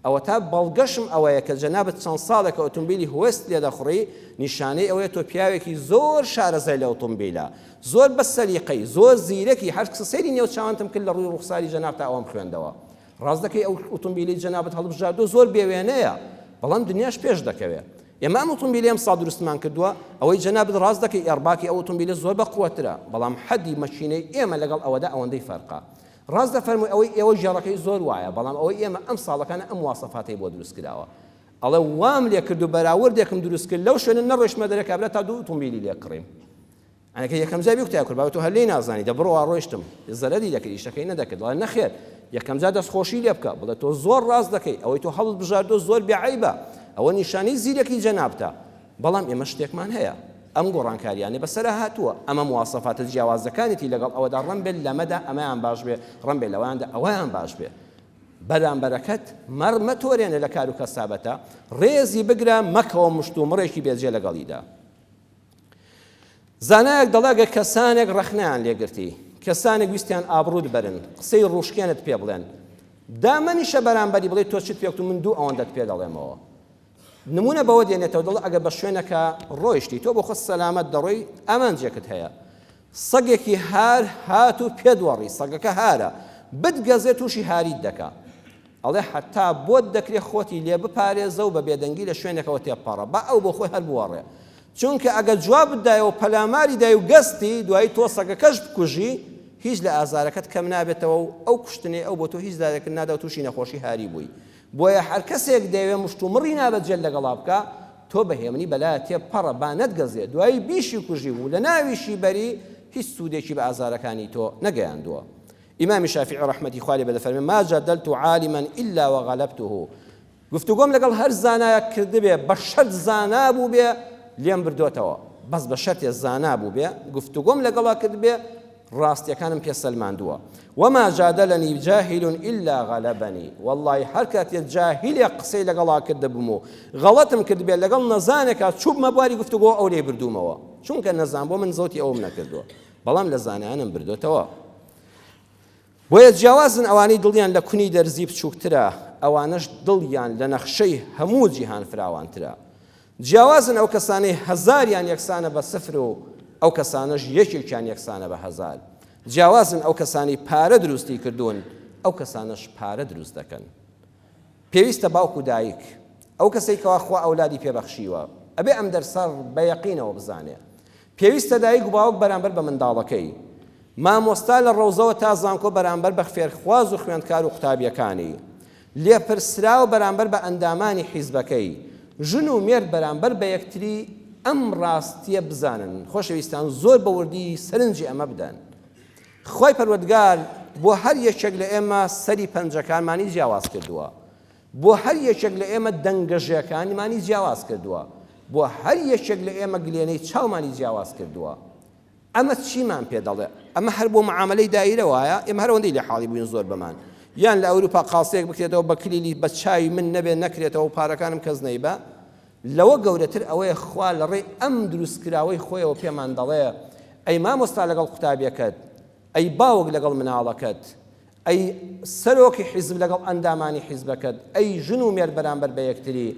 ئەوەتا بەڵگەشم ئەوەیە کە جەنابت چەند ساڵێکە ئۆتۆمبیلی هوێست لێ دەخوڕی نیشانەی ئەوەیە تۆ پیاوێکی زۆر شارەزای لە ئۆتۆمبیلە زۆر بە سەلیقەی زۆر زیرەکی هەر کە سەیری نێو چاوانتم کرد لە ڕووی ڕوخساری جەنابتا ئەوەم خوێندەوە ڕاست دەکەی ئەو ئۆتۆمبیلەی جەنابت هەڵبژاردووە زۆر بێوێنەیە بەڵام دنیاش پێش دەکەوێ ئێمە ئەم ئۆتۆمبیلەی ئەمساڵ دروستمان کردووە ئەوەی جەنابت ڕاست دەکەی ئێڕباکی ئەو ئۆتۆمبیلە زۆر بە قوەترە بەڵام حەدی مەکینەی ئێمە لەگەڵ ئەوەدا ئەوەندەی فەرقە ڕاست دەفەرمووی ئەوەی ئێوە ژێڕەکەی زۆر وایە بەڵام ئەوەی ئێمە ئەم ساڵەکانە ئەم مواسەفاتەی بۆ دروست کراوە ئەڵێ وام لێ کرد و بەراوردێکم دروست کرد لەو شوێنە نەڕۆیشتمە دەرێ کابرا تا دوو ئۆتۆمبیلی لێ کڕیم ئەنەکە یەکەم جار بیگوتایە کورد بابە تۆ هەر لێی نازانی دە بڕۆ وا ڕۆیشتم زەرەری دەکرد ئیشەکەی نەدەکرد دەڵێ نەخێر یەکەم جار دەستخۆشی لێ بکە بڵێ تۆ زۆر ڕاست دەکەی ئەوەی تۆ هەڵت بژاردووە زۆر بێ عەیبە ئەوە نیشانەی زیرەکی جەنابتە بەڵام ئێمە شتێکمان هەیە ئەم گۆڕانکاریانەی بەسەرا هاتووە ئەمە مواسەفاتە جیاوازەکانیتی لەگەڵ ئەوەدا ڕەنبێ لەمەدا ئەمەیان باش بێ ڕەنبێ لەواندا ئەوەیان باش بێ بەرامبەرەکەت مەڕ مەتۆرێنە لە کار و کەسابەتە ڕێزی بگرە مەکەوە مشتومڕێکی بێجێ لەگەڵیدا زانایەک دەڵێ گەر کەسانێک ڕەخنەیان لێگرتی، کەسانێک ویستیان ئابڕووت بەرن، قسەی ڕووشکێنت پێ بڵێن، دامەنیشە بەرامبەری بڵێی تۆ چت پێ گوتم من دوو ئەوەندەت پێ دەڵێمەوە. نموونە بەوە دێنێتەوە دەڵێ ئەگەر بە شوێنەکا ڕۆیشتی تۆ بۆ خۆت سەلامەت دەڕۆی ئامانجێکت هەیە. سەگێکی هار هات و پێت وەڕی، سەگەکە هارە، بتگەزێ تووشی هاریت دەکا. ئەڵێ هەتا بۆت دەکرێ خۆتی لێ بپارێزە و بە بێدەنگی لە شوێنێکەوە تێبپەڕە با ئەو بۆ خۆی هەر بوەڕێ. چونکە ئەگەر جوابت دایەوە و پەلاماری دای و گەستی، دوایی تۆ سەگەکەش بکوژی، هیچ لە ئازارەکەت کەم نابێتەوە و ئەو کوشتنەی ئەو بۆ تۆ هیچ زارێکت نادا و تووشی نەخۆشی هاری بووی. بۆیە هەر کەسێک دەیەوێ مشتومڕی نابەجێت لەگەڵا بکا، تۆ بە هێمنی بەلایا تێبپەڕە با نەتگەزێ، دوایی بیشی کوژی و لەناویشی بەری، هیچ سوودێکی بە ئازارەکانی تۆ نەگەیاندووە. ئیمامی شافیعی ڕەحمەتی خوای لێ بێ دەفەرمێ، ما جادلت عالما الا وغلبته، گفتوگۆم لەگەڵ هەر زانایەک کردبێ بە شەرت زانا بووبێ لێم بردۆتەوە، بەس بە شەرتێ زانا بووبێ گفتوگۆم لەگەڵا کردبێ ڕاستیەکانم پێ سەلماندووە، وما جادلنی جاهل الا غلبنی، وەڵڵاهی هەر کاتێ جاهیلێک قسەی لەگەڵا کردبم و غەڵەتم کردبێ لەگەڵ نەزانێکا چووبمە بواری گفتوگۆ ئەو لێی بردوومەوە، چونکە نەزان بووە من زەوتی ئەوم نەکردووە بەڵام لە زانایانم بردۆتەوە. بۆیە جیاوازن ئەوانەی دڵیان لە کونی دەرزی بچووکترە، ئەوانەش دڵیان لە نەخشەی هەموو جیهان فراوانترە. جیاوازن ئەو کەسانەی هەزاریان یەکسانە بە سفر و ئەو کەسانەش یەکێکیان یەکسانە بە هەزار. جیاوازن ئەو کەسانەی پارە دروستی کردوون، ئەو کەسانەش پارە دروست دەکەن. پێویستە باوک و دایک، ئەو کەسەی کەوا خوا ئەولادی پێ بەخشیوە، ئەبێ ئەم دەرسە بە یەقینەوە بزانێ. پێویستە دایک و باوک بەرامبەر بە منداڵەکەی، مامۆستا لە ڕەوزەوە تا زانکۆ بەرامبەر بە فێرخواز و خوێندکار و قوتابیەکانی، لێپرسراو بەرامبەر بە ئەندامانی حیزبەکەی، ژن و مێرد بەرامبەر بە یەکتری ئەم ڕاستیە بزانن. خۆشەویستان زۆر بە وردی سەرنجی ئەمە بدەن. خوای پەروەردگار بۆ هەر یەکێک لە ئێمە سەری پەنجەکانمانی جیاواز کردووە، بۆ هەر یەکێک لە ئێمە دەنگە ژێکانمانی جیاواز کردووە، بۆ هەر یەکێک لە ئێمە گلێنەی چاومانی جیاواز کردووە. ئەمە چیمان پێ دەڵێ؟ ئەمە هەر بۆ معامەلەی دایرە وایە؟ ئێمە هەر ئەوەندەی لێ حاڵی بووین زۆر بەمان. یان لە ئەوروپا قاسەیەک بکرێتەوە بە کلیلی بە چاوی من نەبێ نەکرێتەوە و پارەکانم کەس نەیبا؟ لەوە گەورەتر ئەوەیە خوا لە ڕێی ئەم دروستکراوەی خۆیەوە پێمان دەڵێ، ئەی مامۆستا لەگەڵ قوتابیەکەت، ئەی باوک لەگەڵ مناڵەکەت، ئەی سەرۆکی حیزب لەگەڵ ئەندامانی حیزبەکەت، ئەی ژن و مێرد بەرامبەر بە یەکتری،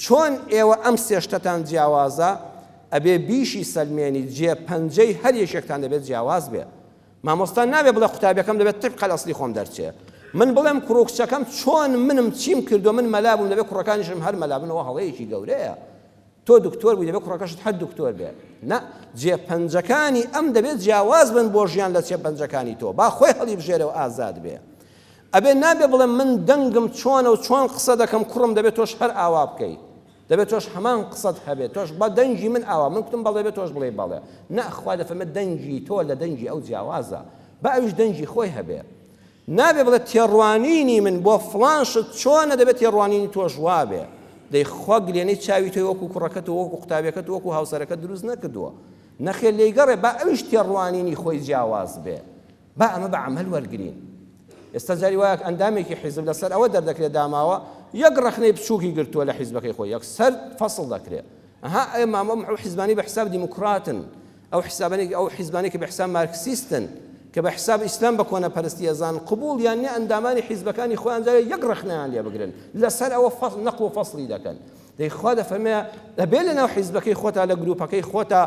چۆن ئێوە ئەم سێ شتەتان جیاوازە، ئەبێ بیشی سەلمێنی جێ پەنجەی هەر یەکێکتان دەبێت جیاواز بێ. مامۆستا نابێ بڵێ قوتابیەکەم دەبێت طبق الاصلی خۆم دەرچێ. من بڵێم کوڕ و کچەکەم چۆن منم چیم کردووە من مەلا بووم دەبێت کوڕەکانیشم هەر مەلا بن ئەوە هەڵەیەکی گەورەیە. تۆ دکتۆر بووی دەبێت کوڕەکەشت هەر دکتۆر بێ. نا، جێ پەنجەکانی ئەم دەبێت جیاواز بن بۆ ژیان لە جێ پەنجەکانی تۆ. با خۆی هەڵیبژێرێ و ئازاد بێ. ئەبێ نابێ بڵێم من دەنگم چۆنە و چۆن قسە دەکەم کوڕم دەبێت تۆش هەر ئاوا بکەی. دەبێت تۆش هەمان قسەت هەبێت تۆش بە دەنگی من ئاوا من کوتم بەڵێ بێت تۆش بڵێ بەڵێ نا خوا دەفەرمێت دەنگی تۆ لە دەنگی ئەو جیاوازە با ئەویش دەنگی خۆی هەبێ نابێ بڵێ تێڕوانینی من بۆ فڵان شت چۆنە دەبێت تێڕوانینی تۆش وابێ دەی خوا گلێنەی چاوی تۆی وەکو کوڕەکەت و وەکو قوتابیەکەت و وەکو هاوسەرەکەت دروست نەکردووە نەخێر لێیگەڕێ با ئەویش تێڕوانینی خۆی جیاواز بێ با ئەمە بە عەمەل وەرگرین. ئێستا جاری وایە ئەندامێکی حیزب لەسەر ئەوە دەردەکرێت داماوە یەک ڕەخنەی بچووکی گرتووە لە حیزبەکەی خۆی یەکسەر فەسڵ دەکرێت. ئەها ئێمە ئەم حیزبانەی بە حیساب دیموکراتن، ئەو حیسابانەی ئەو حیزبانەی کە بە حیساب مارکسیستن، کە بە حیساب ئیسلام بە کۆنەپەرستی ئەزانن، قبوڵیان نییە ئەندامانی حیزبەکانی خۆیان جارێ یەک ڕەخنەیان لێ بگرن، لەسەر ئەوە فەسڵ نەقڵ و فەسڵی دەکەن. دەی خوا دەفەرمێ دەبێ لەناو حیزبەکەی خۆتا لە گروپەکەی خۆتا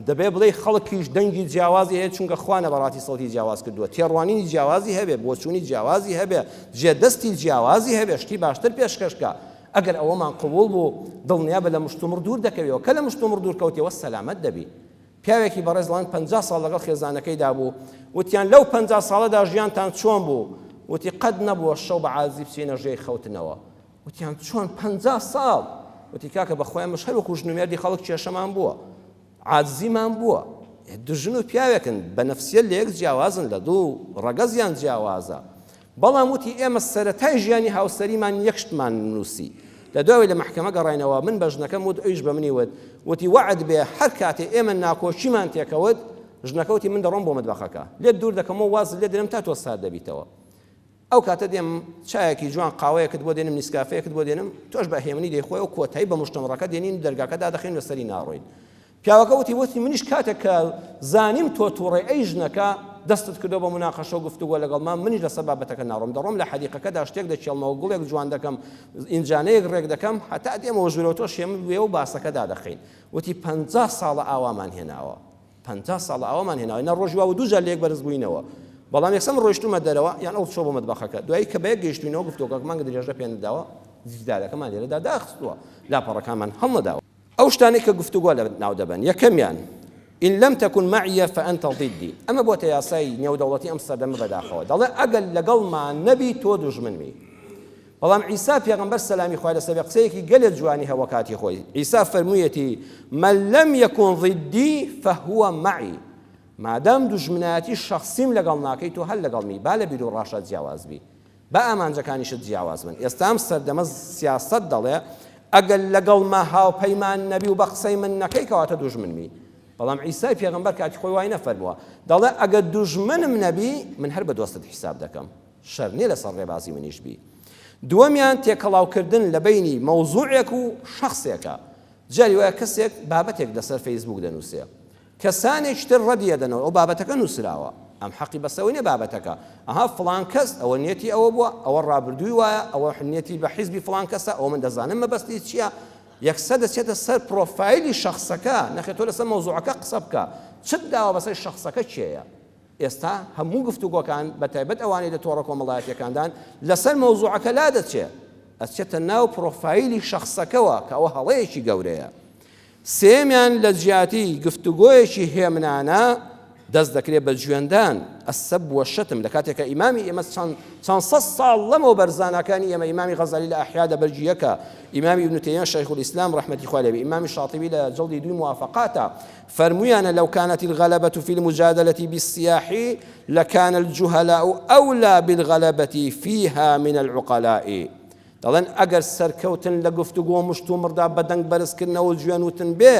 دەبێ بڵێی خەڵکیش دەنگی جیاوازی هەیە چونکە خوا نەبەڕاتی سەوتی جیاواز کردووە تێڕوانینی جیاوازی هەبێ بۆچوونی جیاوازی هەبێ جێدەستی جیاوازی هەبێ شتی باشتر پێشکەش کە ئەگەر ئەوەمان قبوڵ بوو دڵنیابە لە مشتومڕ دوور دەکەویەوە کە لە مشتومڕ دوور کەوتیەوە سەلامەت دەبی پیاوێکی بەڕێز ڵان 50 ساڵ لەگەڵ خێزانەکەیدا بوو وتیان لەو 50 ساڵەدا ژیانتان چۆن بوو وتی قەت نەبووە شەو بە عازی بچینە ژێی خەوتنەوە وتیان چۆن 50 ساڵ؟ وتی کاکە بەخوای ئەمەش هەر وەکو ژن و مێردی خەڵک کێشەمان بووە عاجزیمان بووە دوو ژن و پیاوێکن بە نەفسیەت لە یەک جیاوازن لە دوو ڕەگەزیان جیاوازە بەڵام وتی ئێمە سەرەتای ژیانی هاوسەریمان یەک شتمان نووسی لە دوای لە مەحکەمە گەڕاینەوە من بە ژنەکەم وت ئەویش بە منی وت وتی وەعد بێ هەر کاتێ ئێمە ناکۆکیمان تێکەوت ژنەکە وتی من دەڕۆم بۆ مەتبەخەکە لێت دوور دەکەمەوە وازت لێ دێنم تا تۆ سارد دەبیتەوە ئەو کاتە دێم چایەکی جوان قاوەیەکت بۆ دێنم نیسکافەیەکت بۆ دێنم تۆش بە هێمنی دەیخۆی و کۆتایی بە مشتومڕەکە دێنین و دەرگاکە دادەخەین لەسەری ناڕۆین پیاوەکە وتی وتی منیش کاتێک کە زانیم تۆ تووڕەی ئەی ژنەکە دەستت کردەوە بە مناقەشە و گفتوگۆ لەگەڵما منیش لەسەر بابەتەکە ناڕۆم دەڕۆم لە حەدیقەکەدا شتێک دەکێڵمەوە گوڵێک جوان دەکەم ئینجانەیەک ڕێک دەکەم هەتا دێمەوە ژوورەوە تۆش هێمن بوێ و باسەکە دادەخەین وتی 50 ساڵە ئاوامان هێناوە 50 ساڵە ئاوامان هێناوە نە ڕۆژی واوە دوو جار لە یەک بەرز بووینەوە بەڵام یەکسەر من ڕۆیشتوومە دەرەوە یان ئەو چۆ بۆ مەتبەخەکە دوایی کە بەیەک گەیشتوینەوە گفتۆگەکەمان درێژە پێ نەداوە جدالەکەمان لێرەدا داخستووە لاپەڕەکانمان هەڵنەداوە ئەو شتانەی کە گفتوگۆ لە ناو دەبەن یەکەمیان إن لم تكن معي فأنت ضدي ئەمە بۆتە یاسای نێودەوڵەتی ئەم سەردەمە بەداخەوە دەڵێ ئەگەر لەگەڵمان نەبی تۆ دوژمنمی بەڵام عیسا پێغەمبەر سەلامی خوای لەسەر بێ قسەیەکی گەلێ جوانی هەبووە کاتی خۆی عیسا فەرموویەتی من لم یکن ضدی فهو معی مادام دوژمنایەتی شەخسیم لەگەڵ ناکەی تۆ هەر لەگەڵمی با لە بیر و ڕاشا جیاواز بی با ئامانجەکانیشت جیاواز بن ئێستا ئەم سەردەمە سیاسەت دەڵێ ئەگەر لەگەڵما هاوپەیمان نەبی و بە قسەی من نەکەی کەواتە دوژمنمی بەڵام عیسای پێغەمبەر کاتی خۆی وای نەفەرمووە دەڵێ ئەگەر دوژمنم نەبی من هەر بە دۆستت حیساب دەکەم شەر نیە لەسەر ڕێبازی منیش بی. دووەمیان تێکەڵاوکردن لە بەینی مەوزوعێک و شەخسێکە. جاری وایە کەسێک بابەتێک لەسەر فەیسبووک دەنووسێ. کەسانێکی تر ڕەدی ئەدەنەوە ئەو بابەتەکە نووسراوە. ئەم حەقی بەسەوەی نیە بابەتەکە. ئەها فڵان کەس ئەوە نیەتی ئەوە بووە، ئەوە ڕابردووی وایە، ئەوە نیەتی بە حیزبی فڵان کەسە، ئەوە من دەزانم مەبەستی چییە. یەکسەر دەچێتە سەر پرۆفایلی شەخسەکە، نەخێر تۆ لەسەر مەوزوعەکە قسە بکە. چت داوە بەسەر شەخسەکە کێیە؟ ئێستا هەموو گفتوگۆکان بەتایبەت ئەوانەی لە تۆڕە کۆمەڵایەتیەکاندان لەسەر مەوزوعەکە لادەچێ ئەچێتە ناو پرۆفایلی شەخسەکەوە کە ئەوە هەڵەیەکی گەورەیە. سێیەمیان لە جیاتی گفتوگۆیەکی هێمنانە دەست دەکرێت بە جوێندان، السب والشتم، لە کاتێک کە ئیمامی ئێمە چەند چەند سەد ساڵ لەمەوبەر زاناکانی ئێمە ئیمامی غەزالی لە ئەحیا لە بەرگی یەکە، ئیمامی ئیبن تەیمیە شەیخ الئیسلام ڕەحمەتی خوای لێ بێ، ئیمامی شاتیبی لە جڵدی دووی موافەقاتە فەرموویانە لو كانت الغلبة في المجادلة بالصياح لكان الجهلاء أولى بالغلبة فيها من العقلاء دەڵێن ئەگەر سەرکەوتن لە گفتوگۆ مشتومڕدا بە دەنگ بەرزکردنەوە و جوێن وتن بێ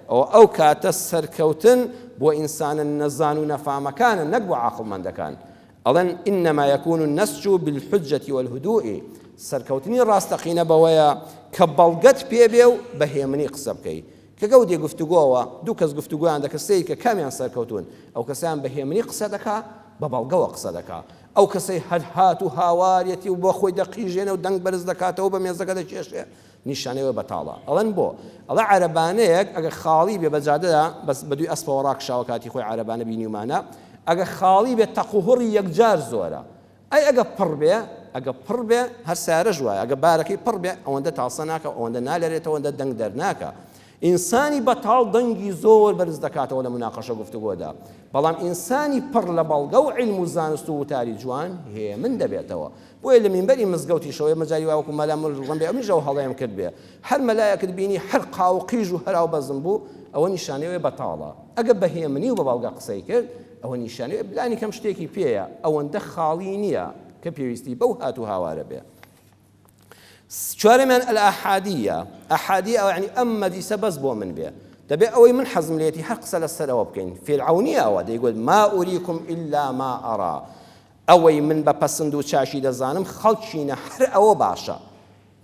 ئەوە ئەو کاتە سەرکەوتن بۆ ئینسانە نەزان و نەفامەکانە نەک بۆ عاقڵمەندەکان ئەڵێن انما يكون النسج بالحجة والهدوء سەرکەوتنی ڕاستەقینە بەوەیە کە بەڵگەت پێ بێ و بە هێمنی قسە بکەی کە گەوت یە گفتوگۆوە، دوو کەس گفتوگۆیان دەکرد سەیر کە کامیان سەرکەوتوون، ئەو کەسەیان بە هێمنی قسە دەکا، بە بەڵگەوە قسە دەکا. ئەو کەسەی هەر هات و هاواریەتی و بۆ خۆی دەقیژێنێ و دەنگ بەرز دەکاتەوە و بە مێزەکە دەکێشێ، نیشانەی ئەوەی بەتاڵە. ئەڵێن بۆ؟ ئەڵێ عەرەبانەیەک ئەگەر خاڵی بێ بە جادەدا، بەس بە دووی ئەسپەوە ڕاکشاوە کاتی خۆی عەرەبانە بینیومانە، ئەگەر خاڵی بێ تەقوهوڕی یەکجار زۆرە. ئەی ئەگە پڕ بێ؟ ئەگە پڕ بێ هەر سەیارەش وایە ئەگە بارەکەی پڕ بێ ئەوەندە تاسە ناکا و ئەوەندە نالەرێتەوە ئەوەندە دەنگ دەرناکا. ئینسانی بەتاڵ دەنگی زۆر بەرز دەکاتەوە لە مناقەشە گفتوگۆدا، بەڵام ئینسانی پڕ لە بەڵگە و عیلم و زانست و وتاری جوان هێمن دەبێتەوە. بۆیە لە مینبەری مزگەوتیشەوە ئێمە جاری وا وەکو مەلا ڕەنبێ ئەمنیش ئەو هەڵەیەم کردبێ هەر مەلایەکت بینی هەر قاو و قیژ و هەرا و بەزم بوو ئەوە نیشانەی ئەوەیە بەتاڵە. ئەگەر بە هێمنی و بە بەڵگە قسەی کرد ئەوە نیشانەی ئەوەیە لانی کەم شتێکی پێیە، ئەوەندە خاڵی نییە کە پێویستی بەو هات و هاوارە بێ. چوارەمیان الئاحادیە، ئاحادیە ئەوە یەعنی ئەم مەجلیسە بەس بۆ من بێ، دەبێ ئەوەی من حەزم لێیەتی هەر قسە لەسەر ئەوە بکەین، فیرعەونیە ئەوە دەیگوت ما ئوریکم الا ما ارا، ئەوەی من بە پەسند و چاکی دەزانم خەڵکینە هەر ئەوە باشە،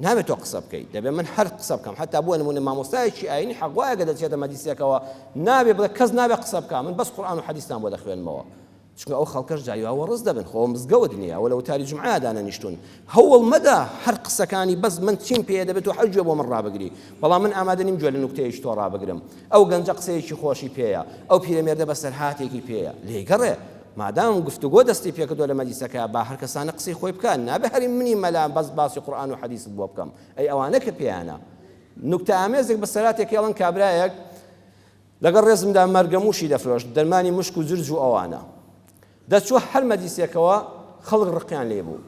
نابێت تۆ قسە بکەیت، دەبێ من هەر قسە بکەم، حەتا بۆ نمونە مامۆستایەکی ئاینی حەق وایە گەر دەچێتە مەجلیسێکەوە نابێ بڵێ کەس نابێ قسە بکا من بەس قورئان و حەدیستان بۆ دەخوێنمەوە، چونکە ئەو خەڵکەش جاری وا وەڕس دەبن، خۆ مزگەوت نییە، ئەوە لە وتاری جومعەیا دانەنیشتوون. هەوڵ مەدە هەر قسەکانی بەس من چیم پێیە دەبێت تۆ هەر گوێ بۆ من ڕابگری، بەڵام من ئامادە نیم گوێ لە نوکتەیەکی تۆ ڕابگرم. ئەو گەنجە قسەیەکی خۆشی پێیە، ئەو پیرەمێردە بەسەرهاتێکی پێیە، لێی گەڕێ. مادام گفتوگۆ دەستی پێکردووە لە مەجلیسەکە با هەر کەسانە قسەی خۆی بکا، نابێ هەر منی مەلا بەس باسی قورئان و حەدیست بۆ بکەم. ئەی ئەوانە کە پێیانە. نوکتەئامێزێک بەسەرهاتێک ئەڵێن کابرایەک، لەگەڵ ڕێزمدا مەرگەمووشی دەفرۆشت، دەرمانی مشک و جرج و ئەوانە. دەچووە هەر مەجلیسێکەوە خەڵک ڕقیان لێی بوو.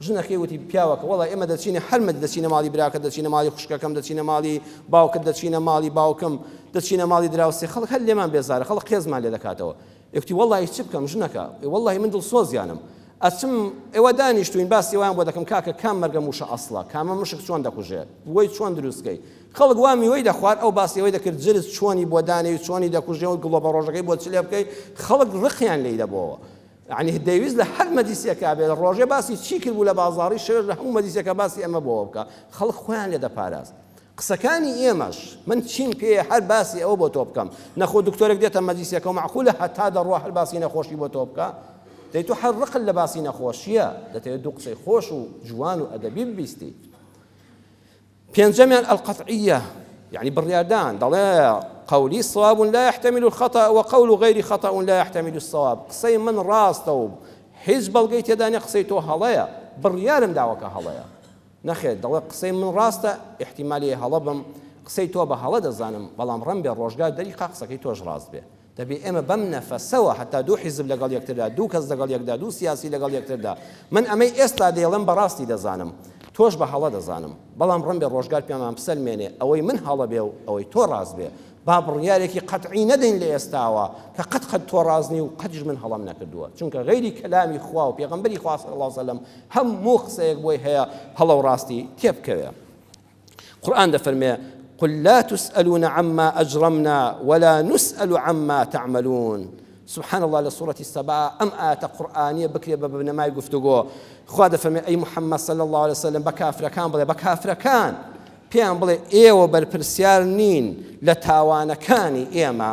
ژنەکەی وتی، پیاوەکە، وەڵا ئێمە دەچینە هەر مەجلیس، دەچینە ماڵی براکەت، دەچینە ماڵی خوشکەکەم، دەچینە ماڵی باوکت، دەچینە ماڵی باوکم، دەچینە ماڵی دراوسێ، خەڵک هەر لێمان بێزارە، خەڵک قێزمان لێ دەکاتەوە. ئێ کوتی، وەڵاهی چ بکەم ژنەکە، ئێ وەڵاهی من دڵسۆزیانم. ئەچم، ئێوە دانیشتووین، باسی ئەوەیان بۆ دەکەم، کاکە کام مەرگەمووشە ئەسڵە، کامە مشک چۆن دەکوژێ، بۆی چۆن دروست کەی. خەڵک وا میوەی دەخوارد ئەو باسی ئەوەی دەکرد جرج چۆنی بۆ دانێی و چۆنی دەکوژێ و گڵۆپە ڕۆژەکەی بۆ چ لێ بکەی خەڵک ڕقیان لێی دەبۆوە یعنی دەیویست لە هەر مەجلیسێکا بێت ڕۆژێ باسی چی کرد بوو لە بازاڕی شەوێش لە هەموو مەجلیسێکا باسی ئەمە بۆوە بکە خەڵک خۆیان لێ دەپاراست قسەکانی ئێمەش من چیم پێ هەر باسی ئەوە بۆ تۆ بکەم نەخۆ دکتۆرێک دێتە مەجلیسێکەوە معقولە هەتا دەڕوا هەر باسی نەخۆشی بۆ تۆ بکە دەی تۆ هەر ڕقت لە باسی نەخۆشیە دەتەوێت دوو قسەی خۆش و جوان و ئەدەبی ببیستی پێنجەمیان القطعیە یەعنی بڕیاردان، دەڵێ، قولی صواب لا يحتمل الخطأ وقول غیری خطأ لا يحتمل الصواب، قسەی من ڕاستە و هیچ بەڵگەی تێدا نیە قسەی تۆ هەڵەیە، بڕیارم داوە کە هەڵەیە. نەخێر دەڵێ قسەی من ڕاستە ئیحتیمالی هەڵە بم، قسەی تۆ بە هەڵە دەزانم، بەڵام ڕەنبێ ڕۆژگار دەریخا قسەکەی تۆش ڕاست بێ. دەبێ ئێمە بەم نەفەسەوە هەتا دوو حیزب لەگەڵ یەکتردا، دوو کەس لەگەڵ یەکدا، دوو سیاسی لەگەڵ یەکتردا، من ئەمەی ئێستا دەیڵێم بە ڕاستی دەزانم، تۆش بە هەڵە دەزانم، بەڵام ڕەنبێ ڕۆژگار پێمان بسەلمێنێ ئەوەی من هەڵە بێ و ئەوەی تۆ ڕاست بێ. با بڕیارێکی قەتعی نەدەین لە ئێستاوە کە قەت قەت تۆ ڕاست نی و قەتیش من هەڵەم نەکردووە، چونکە غەیری کەلامی خوا و پێغەمبەری خوا صلی اللە علیە وسلم هەموو قسەیەک بۆی هەیە هەڵە و ڕاستی تێبکەوێ. قورئان دەفەرمێ، قل لا تسئلون عما اجرمنا ولا نسئل عما تعملون. سبحان اللە لە سورەتی سەبا ئەم ئایەتە قورئانیە بکرێ بە بنەمای گفتوگۆ. خوا دەفەرمێ ئەی محمد صلی اللە علیه وسلم بە کافرەکان بڵێ، بە کافرەکان پێیان بڵێ ئێوە بەرپرسیار نین لە تاوانەکانی ئێمە،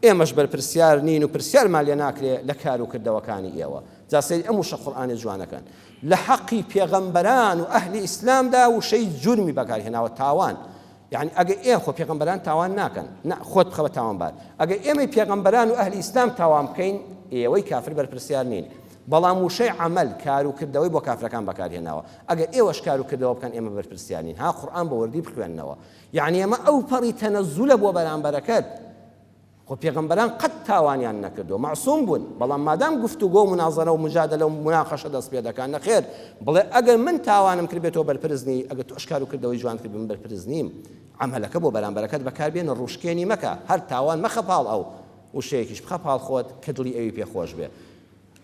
ئێمەش بەرپرسیار نین و پرسیارمان لێ ناکرێ لە کار و کردەوەکانی ئێوە. جا سەیری ئەم وشە قورئانیە جوانەکەن. لە حەقی پێغەمبەران و ئەهلی ئیسلامدا وشەی جورمی بەکارهێناوە تاوان یعنی ئەگە ئێ خۆ پێغەمبەران تاوان ناکەن نا خۆت بخە بە تاوانبار ئەگە ئێمەی پێغەمبەران و ئەهلی ئیسلام تاوان بکەین ئێوەی کافر بەرپرسیار نین بەڵام وشەی عەمەل کار و کردەوەی بۆ کافرەکان بەکارهێناوە ئەگەر ئێوەش کار و کردەوە بکەن ئێمە بەرپرسیار نین ها قورئان بە وردی بخوێننەوە یعنی ئەمە ئەو پەڕی تەنەزولە بۆ بەرامبەرەکەت خۆ پێغەمبەران قەت تاوانیان نەکردووە مەعسوم بوون، بەڵام مادام گفتوگۆ و مونازەرە و موجادەلە و موناقەشە دەست پێ دەکا نەخێر بڵێ ئەگەر من تاوانم کردبێ تۆ بەرپرس نی، ئەگەر تۆش کار و کردەوەی جوانت کردبێ من بەرپرس نیم. عەمەلەکە بۆ بەرامبەرەکەت بەکار بێنە ڕووشکێنی مەکە، هەر تاوان مەخە پاڵ ئەو، وشەیەکیش بخە پاڵ خۆت کە دڵی ئەوی پێ خۆش بێ.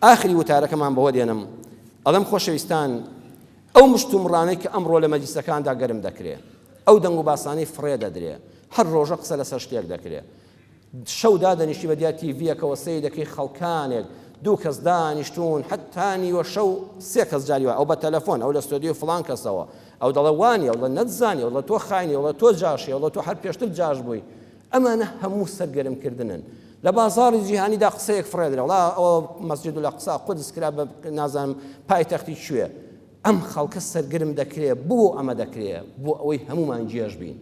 ئاخری وتارەکەمان بەوە دێنم ئەڵێم خۆشەویستان ئەو مشتومڕانەی کە ئەمڕۆ لە مەجلیسەکاندا گەرم دەکرێ، ئەو دەنگ و باسانەی فڕێ دەدرێ، هەر ڕۆژە قسە لەسەر شتێک دەکرێ. شەو دادەنیشتی بە دیار تیڤییەکەوە سەیر دەکەی خەڵکانێک دوو کەس دانیشتوون هەتا نیوە شەو سێ کەس جاری وایە ئەو بە تەلەفۆن ئەو لە ستۆدیۆی فڵان کەسەوە ئەو دەڵێ وانیە ئەو دەڵێ نەتزانی ئەو دەڵێ تۆ خاینی ئەو دەڵێ تۆ جاشی ئەو دەڵێ تۆ هەر پێشتر جاش بووی ئەمانە هەموو سەرگەرم کردنن لە بازاڕی جیهانیدا قسەیەک فڕێدرا وڵا ئەوە مەسجد الاقصا قودس کرا بە نازانم پایتەختی کوێ ئەم خەڵکە سەرگرم دەکرێ بۆ ئەمە دەکرێ بۆ ئەوەی هەمومان گێژ بین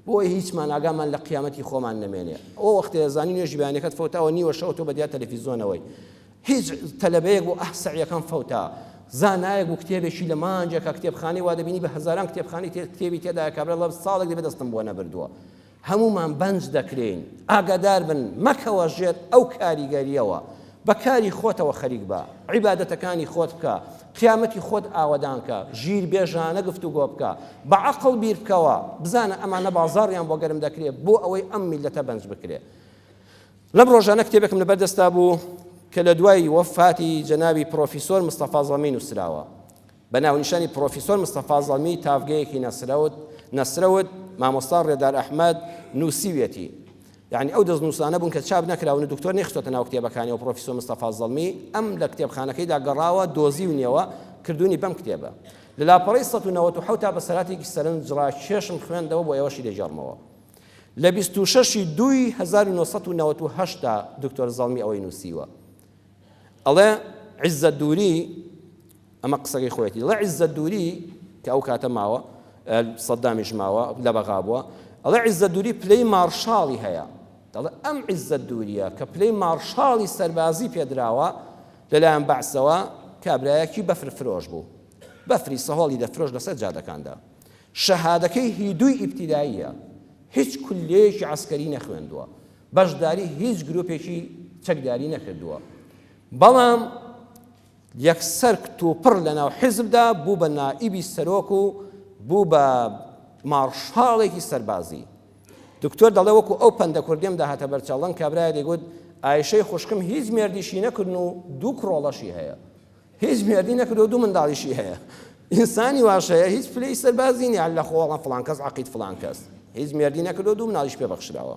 بۆ ئەوەی هیچمان ئاگامان لە قیامەتی خۆمان نەمێنێ ئەوە وەختێ زانی نوێژی بەیانەکەت فەوتاوە نیوە شەو تۆ بە دیار تەلەفیزۆنەوەی هیچ تەلەبەیەک بۆ ئەه سەعیەکان فەوتا زانایەک بوو کتێبێکی لە مانجێکا کتێبخانەی وا دەبینی بە هەزاران کتێبخانەی کتێبی تێدایە کابرا لە ساڵێک دەبێ دەستم بۆ نەبردووە. هەموومان بەنج دەکرێین، ئاگادار بن مەکەوە ژێر ئەو کاریگەرییەوە، بە کاری خۆتەوە خەریک بە، عیبادەتەکانی خۆت بکە، قیامەتی خۆت ئاوەدان کە، ژیربێژانە گفتوگۆ بکە، بە عەقڵ بیر بکەوە، بزانە ئەمانە بازاڕیان بۆ گەرم دەکرێ بۆ ئەوەی ئەم میللەتە بەنج بکرێ. لەم ڕۆژانە کتێبێکم لەبەر دەستا بوو کە لە دوای وەفاتی جەنابی پڕۆفیسۆر مستەفا زەڵمی نووسراوە. بە ناونیشانی پڕۆفیسۆر مستەفا زەڵمی تاڤگەیەکی نەسرەوت، نەسرەوت، مامۆستا ڕێدار ئەحمەد، نووسیویەتی. یەعنی ئەو دەستنووسانە بوون کە چاپ نەکراون و دکتۆر نەیخستۆتە ناو کتێبەکانیەوە پڕۆفیسۆر مستەفا زەڵمی ئەم لە کتێبخانەکەیدا گەڕاوە دۆزیونیەوە کردوونی بەم کتێبە. لە لاپەڕەی 197 تا بەسەرهاتێکی سەرنجڕاکێشم خوێندەوە بۆ ئێوەشی دەگێڕمەوە. لە 26 ی دووی 1998 دا دکتۆر زەڵمی ئەوەی نووسیوە. ئەڵێ عیزەت دووری ئەمە قسەکەی خۆیەتی دەڵێ عیزەت دووری کە ئەو کاتە ماوە سەدامیش ماوە لە بەغا بووە ئەڵێ عیزەت دووری پلەی مارشاڵی هەیە دەڵێ ئەم عیزەت دووریە کە پلەی مارشاڵی سەربازی پێدراوە لەلایەن بەعسەوە کابرایەکی بەفر فرۆش بوو بەفری سەهۆڵی دەفرۆش لەسەر جادەکاندا شەهادەکەی هی دووی ئیبتیداییە هیچ کولەیەکی عسکەری نەخوێندووە بەشداری هیچ گروپێکی چەکداری نەکردووە بەڵام یەکسەر کتوپڕ لەناو حیزبدا بوو بە نائیبی سەرۆک و بوو بە ماڕشاڵێکی سەربازی. دکتۆر دەڵێ وەکو ئەو پەندە کوردیم دەهاتە بەرچاو کابرایە دەیگوت ئایشەی خوشکم هیچ مێردیشی نەکردن و دوو کڕۆڵەشی هەیە. هیچ مێردی نەکردو دوو منداڵیشی هەیە. ئینسانی واش هەیە هیچ پلەی سەربازی نییە لە خۆڵە فڵان کەس عەقید فڵان کەس هیچ مێردی نەکردو دوو مناڵیش پێ بەخشراوە.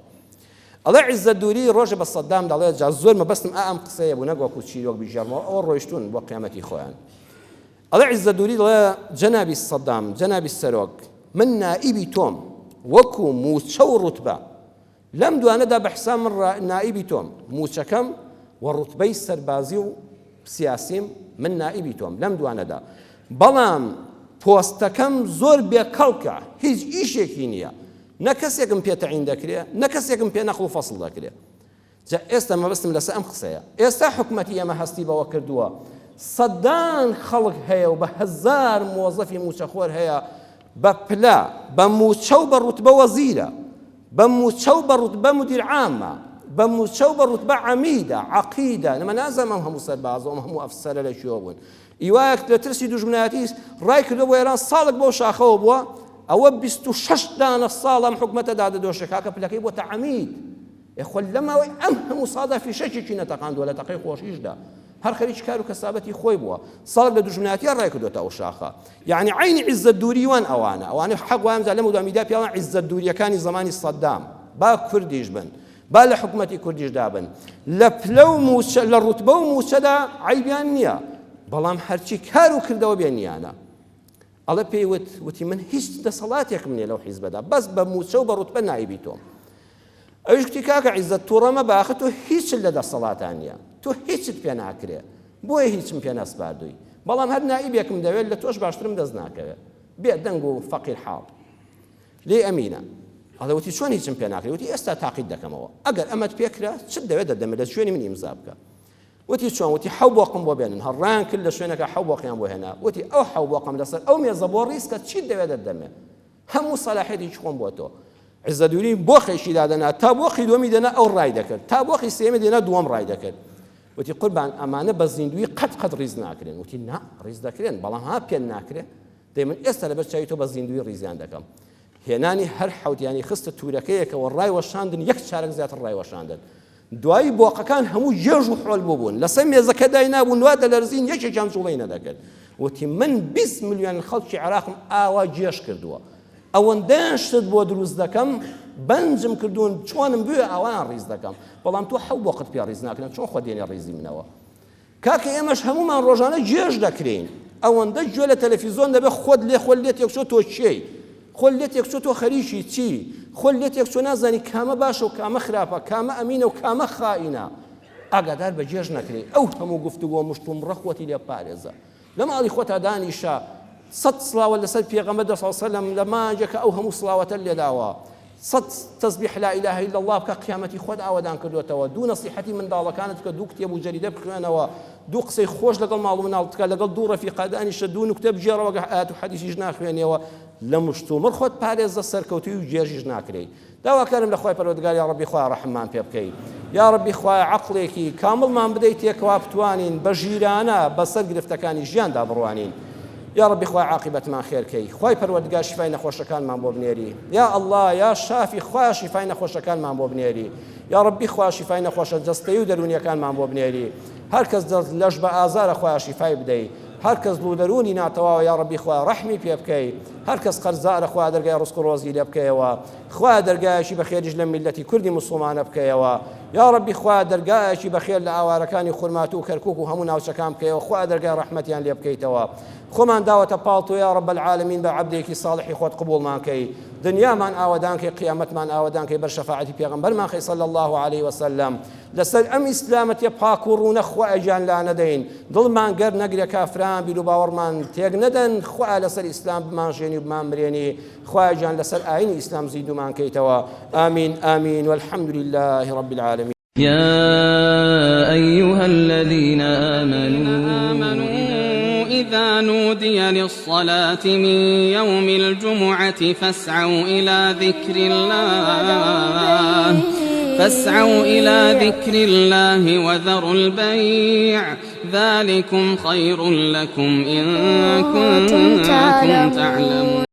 ئەڵێ عیزەت دووری ڕۆژێ بە سەدام دەڵێ جا زۆر مەبەستم ئا ئەم قسەیە بوو نەک وەکو چیرۆک بیگێڕمەوە ئەوە ڕۆیشتوون بۆ قیامەتی خۆیان ئەڵێ عیزەت دووری دەڵێ جەنابی سەدام جەنابی سەرۆک من نائیبی تۆم وەکو مووچە و ڕوتبە لەم دوانەدا بە حساب من نائیبی تۆم مووچەکەم و ڕوتبەی سەربازی و سیاسیم من نائیبی تۆم لەم دوانەدا بەڵام پۆستەکەم زۆر بێکەڵکە هیچ ئیشێکی نییە نە کەسێکم پێ تەعین دەکرێ نە کەسێکم پێ نەقڵ و فەسڵ دەکرێ. جا ئێستا مەبەستم لەسەر ئەم قسەیە ئێستا حکومەتی ئێمە هەستی بەوە کردووە سەدان خەڵک هەیە و بە هەزار مۆزەفی موچەخۆر هەیە بە پلە بە موچە و بە ڕوتبە وەزیرە بە موچە و بە ڕوتبە مدیر عامە بە موچە و بە ڕوتبە عەمیدە عەقیدە نەمە نازانم ئەم هەموو سەرباز و ئەم هەموو ئەفسەرە لە کوێوە بوون ئیوایەک لە ترسی دوژمنایەتی ڕای کردووە بۆ ئێران ساڵێک بەو شاخەوە بووە ئەوە 26 دانە ساڵ ئەم حکومەتە دادەدۆشێ کاکە پلەکەی بۆتە عەمید ئێ خۆ لە ماوەی ئەم هەموو ساڵدا فیشەکێکی نەتەقاندووە لە تەقەی خۆشیشدا هەر خەریکی کار و کەسابەتی خۆی بووە ساڵ لە دوژمنایەتیان ڕای کردوێتە ئەو شاخە یعنی عینی عیزەت دووری وان ئەوانە ئەوانە حەق وایان جا لەم دومیدا پیاوان عیزەت دووریەکانی زمانی سەدام با کوردیش بن با لە حکومەتی کوردیشدا بن لە پلە و مووچە لە ڕوتبە و مووچەدا عەیبیان نییە بەڵام هەرچی کار و کردەوە بێ نییانە ئەڵێ پێی وت وتی من هیچ دەسەڵاتێکم نییە لەو حیزبەدا بەس بە مووچە و بە ڕوتبە نایبی تۆم ئەویش کوتی کاکە عیزەت تووڕە مەبە ئاخر تۆ هیچت لە دەسەڵاتان نییە تۆ هیچت پێ ناکرێ بۆیە هیچم پێ نەسپاردووی بەڵام هەر نائیبێکم دەوێت لە تۆش باشترم دەست ناکەوێت بێ دەنگ و فەقیر حاڵ لێی ئەمینە. ئەڵێ وتی چۆن هیچم پێ ناکرێ؟ وتی ئێستا تاقیت دەکەمەوە. ئەگەر ئەمەت پێ کرا چت دەوێت دەتدەمێ لە شوێنی من ئیمزا بکە. وتی چۆن؟ وتی حەو بۆقم بۆ بێنن. هەر ڕایان کرد لە شوێنەکە حەو بۆقیان بۆ هێنا. وتی ئەو حەو بۆقەم لەسەر ئەو مێزە بۆ ڕیز کە چیت دەوێت دەتدەمێ. هەموو سەلاحیەتێکی خۆم بۆ تۆ. عزەدوری بۆقێکی دادەنا تا بۆقی دووەمی دێنا ئەو ڕای دەکرد. تا بۆقی سێیەمی دێنا دووەم ڕای دەکرد. وتی قوربان ئەمانە بە زیندووی قەت قەت ڕیز ناکرێن. وتی نا ڕیز دەکرێن بەڵام ها پێ ناکرێ. دەی من ئێستا لەبەر چاوی تۆ بە زیندووی ڕیزیان دەکەم. هێنانی هەر حەوتیانی خستە تورەکەیەکەوە ڕای وەشاندن یەک چارەک زیاتر ڕای وەشاندن. دوایی بۆقەکان هەموو گێژ و حۆل بووبوون لەسەر مێزەکە داینابوون وا دەلەرزین یەکێکیان جوڵەی نەدەکرد. وتی من 20 ملیۆن خەڵکی عێراقم ئاوا گێژ کردووە. ئەوەندەیان شتت بۆ دروست دەکەم بەنجم کردوون چۆنم بوێ ئاوایان ڕیز دەکەم. بەڵام تۆ حەو بۆقت پێ ڕیز ناکرێن چۆن خۆت دێنێ ڕیزی منەوە. کاکە ئێمەش هەموومان ڕۆژانە گێژ دەکرێین ئەوەندە گوێ لە تەلەفیزۆن دەبێت خۆت لێ خۆت لێ تێکچۆ تۆ کێی خۆت لێ تێکچۆ تۆ خەریکی چی خۆت لێ تێکچۆ نازانی کامە باشە و کامە خراپە کامە ئەمینە و کامە خائینە ئاگادار بە گێژ نەکرێ ئەو هەموو گفتوگۆ مشتومڕە خۆتی لێ پارێزە لە ماڵی خۆتا دانیشە سەد سڵاوە لەسەر پێغەمبەر دە صلی سەلەم لە مانگێکە ئەو هەموو سڵاوەتە لێداوە سەد تەسبیح لا اله الا الله بکە قیامەتی خۆت ئاوەدان کردوێتەوە دوو نەسیحەتی منداڵەکانت بکە دوو کتێب و جەریدە بخوێنەوە. دوو قسەی خۆش لەگەڵ ماڵ و مناڵ بکە، لەگەڵ دوو ڕەفیقا دانیشە دوو نوکتە بگێڕەوە گە ئایەت و حەدیسیش ناخوێنیەوە، لە مشتومڕ خۆت پارێزە سەرکەوتووی و گێژیش ناکرێی. داواکارم لە خوای پەروەردگار یاڕەبی خوایە ڕەحممان پێ بکەی یاڕەبی خوایە عەقڵێکی کامڵمان بدەیتێ کەوا بتوانین بە ژیرانە بەسەر گرفتەکانی ژیاندا بڕوانین یاڕەبی خوای عاقیبەتمان خێر کەی خوای پەروەردگار شیفای نەخۆشەکانمان بۆ بنێری یا ئەڵڵا یا شافی خوایە شیفای نەخۆشەکانمان بۆ بنێری یاڕەبی خوا شیفای نەخۆشە جەستەیی و دەروونیەکانمان بۆ بنێری هەر کەس دەست لەش بە ئازارە خوایە شیفای بدەی هەر کەس دڵ و دەروونی ناتەواوە یاڕەبی خوایە ڕەحمی پێ بکەی هەر کەس قەرزارە خوایە دەرگای ڕزق و ڕۆزی لێ بکەیەوە خوایە دەرگایەکی بەخێریش لەم میللەتی کوردی موسڵمانە بکەیەوە یاڕەبی خوایە دەرگایەکی بەخێر لە ئاوارەکانی خورماتوو و کەرکوک و هەموو ناوچەکان بکەیەوە خوایە دەرگای ڕەحمەتیان لێ بکەیتەوە خۆمان داوەتە پاڵ تۆ یا رب العالمین بە عەبدێکی صاڵحی خۆت قبوڵمان کەی دنیامان ئاوەدان کەی قیامەتمان ئاوەدان کەی بەر شەفاعەتی پێغەمبەرمان خەی صلی الله علیه وسلم لەسەر ئەم ئیسلامەتیە پاک و ڕوونە خوایە گیان لانەدەین دڵمان گەر نەگرێ کافران بیروباوەڕمان تێک نەدەن خوایە لەسەر ئیسلام بمانژێنی و بمانمرێنی خوایە گیان لەسەر ئاینی ئیسلام زیندوومان کەیتەوە آمین آمین والحمد لله رب العالمین. یا ایها الذین آمنوا إذا نودي للصلاة من يوم الجمعة فاسعوا إلى ذكر الله فاسعوا إلى ذكر الله وذروا البيع ذلكم خير لكم إن كنتم تعلمون.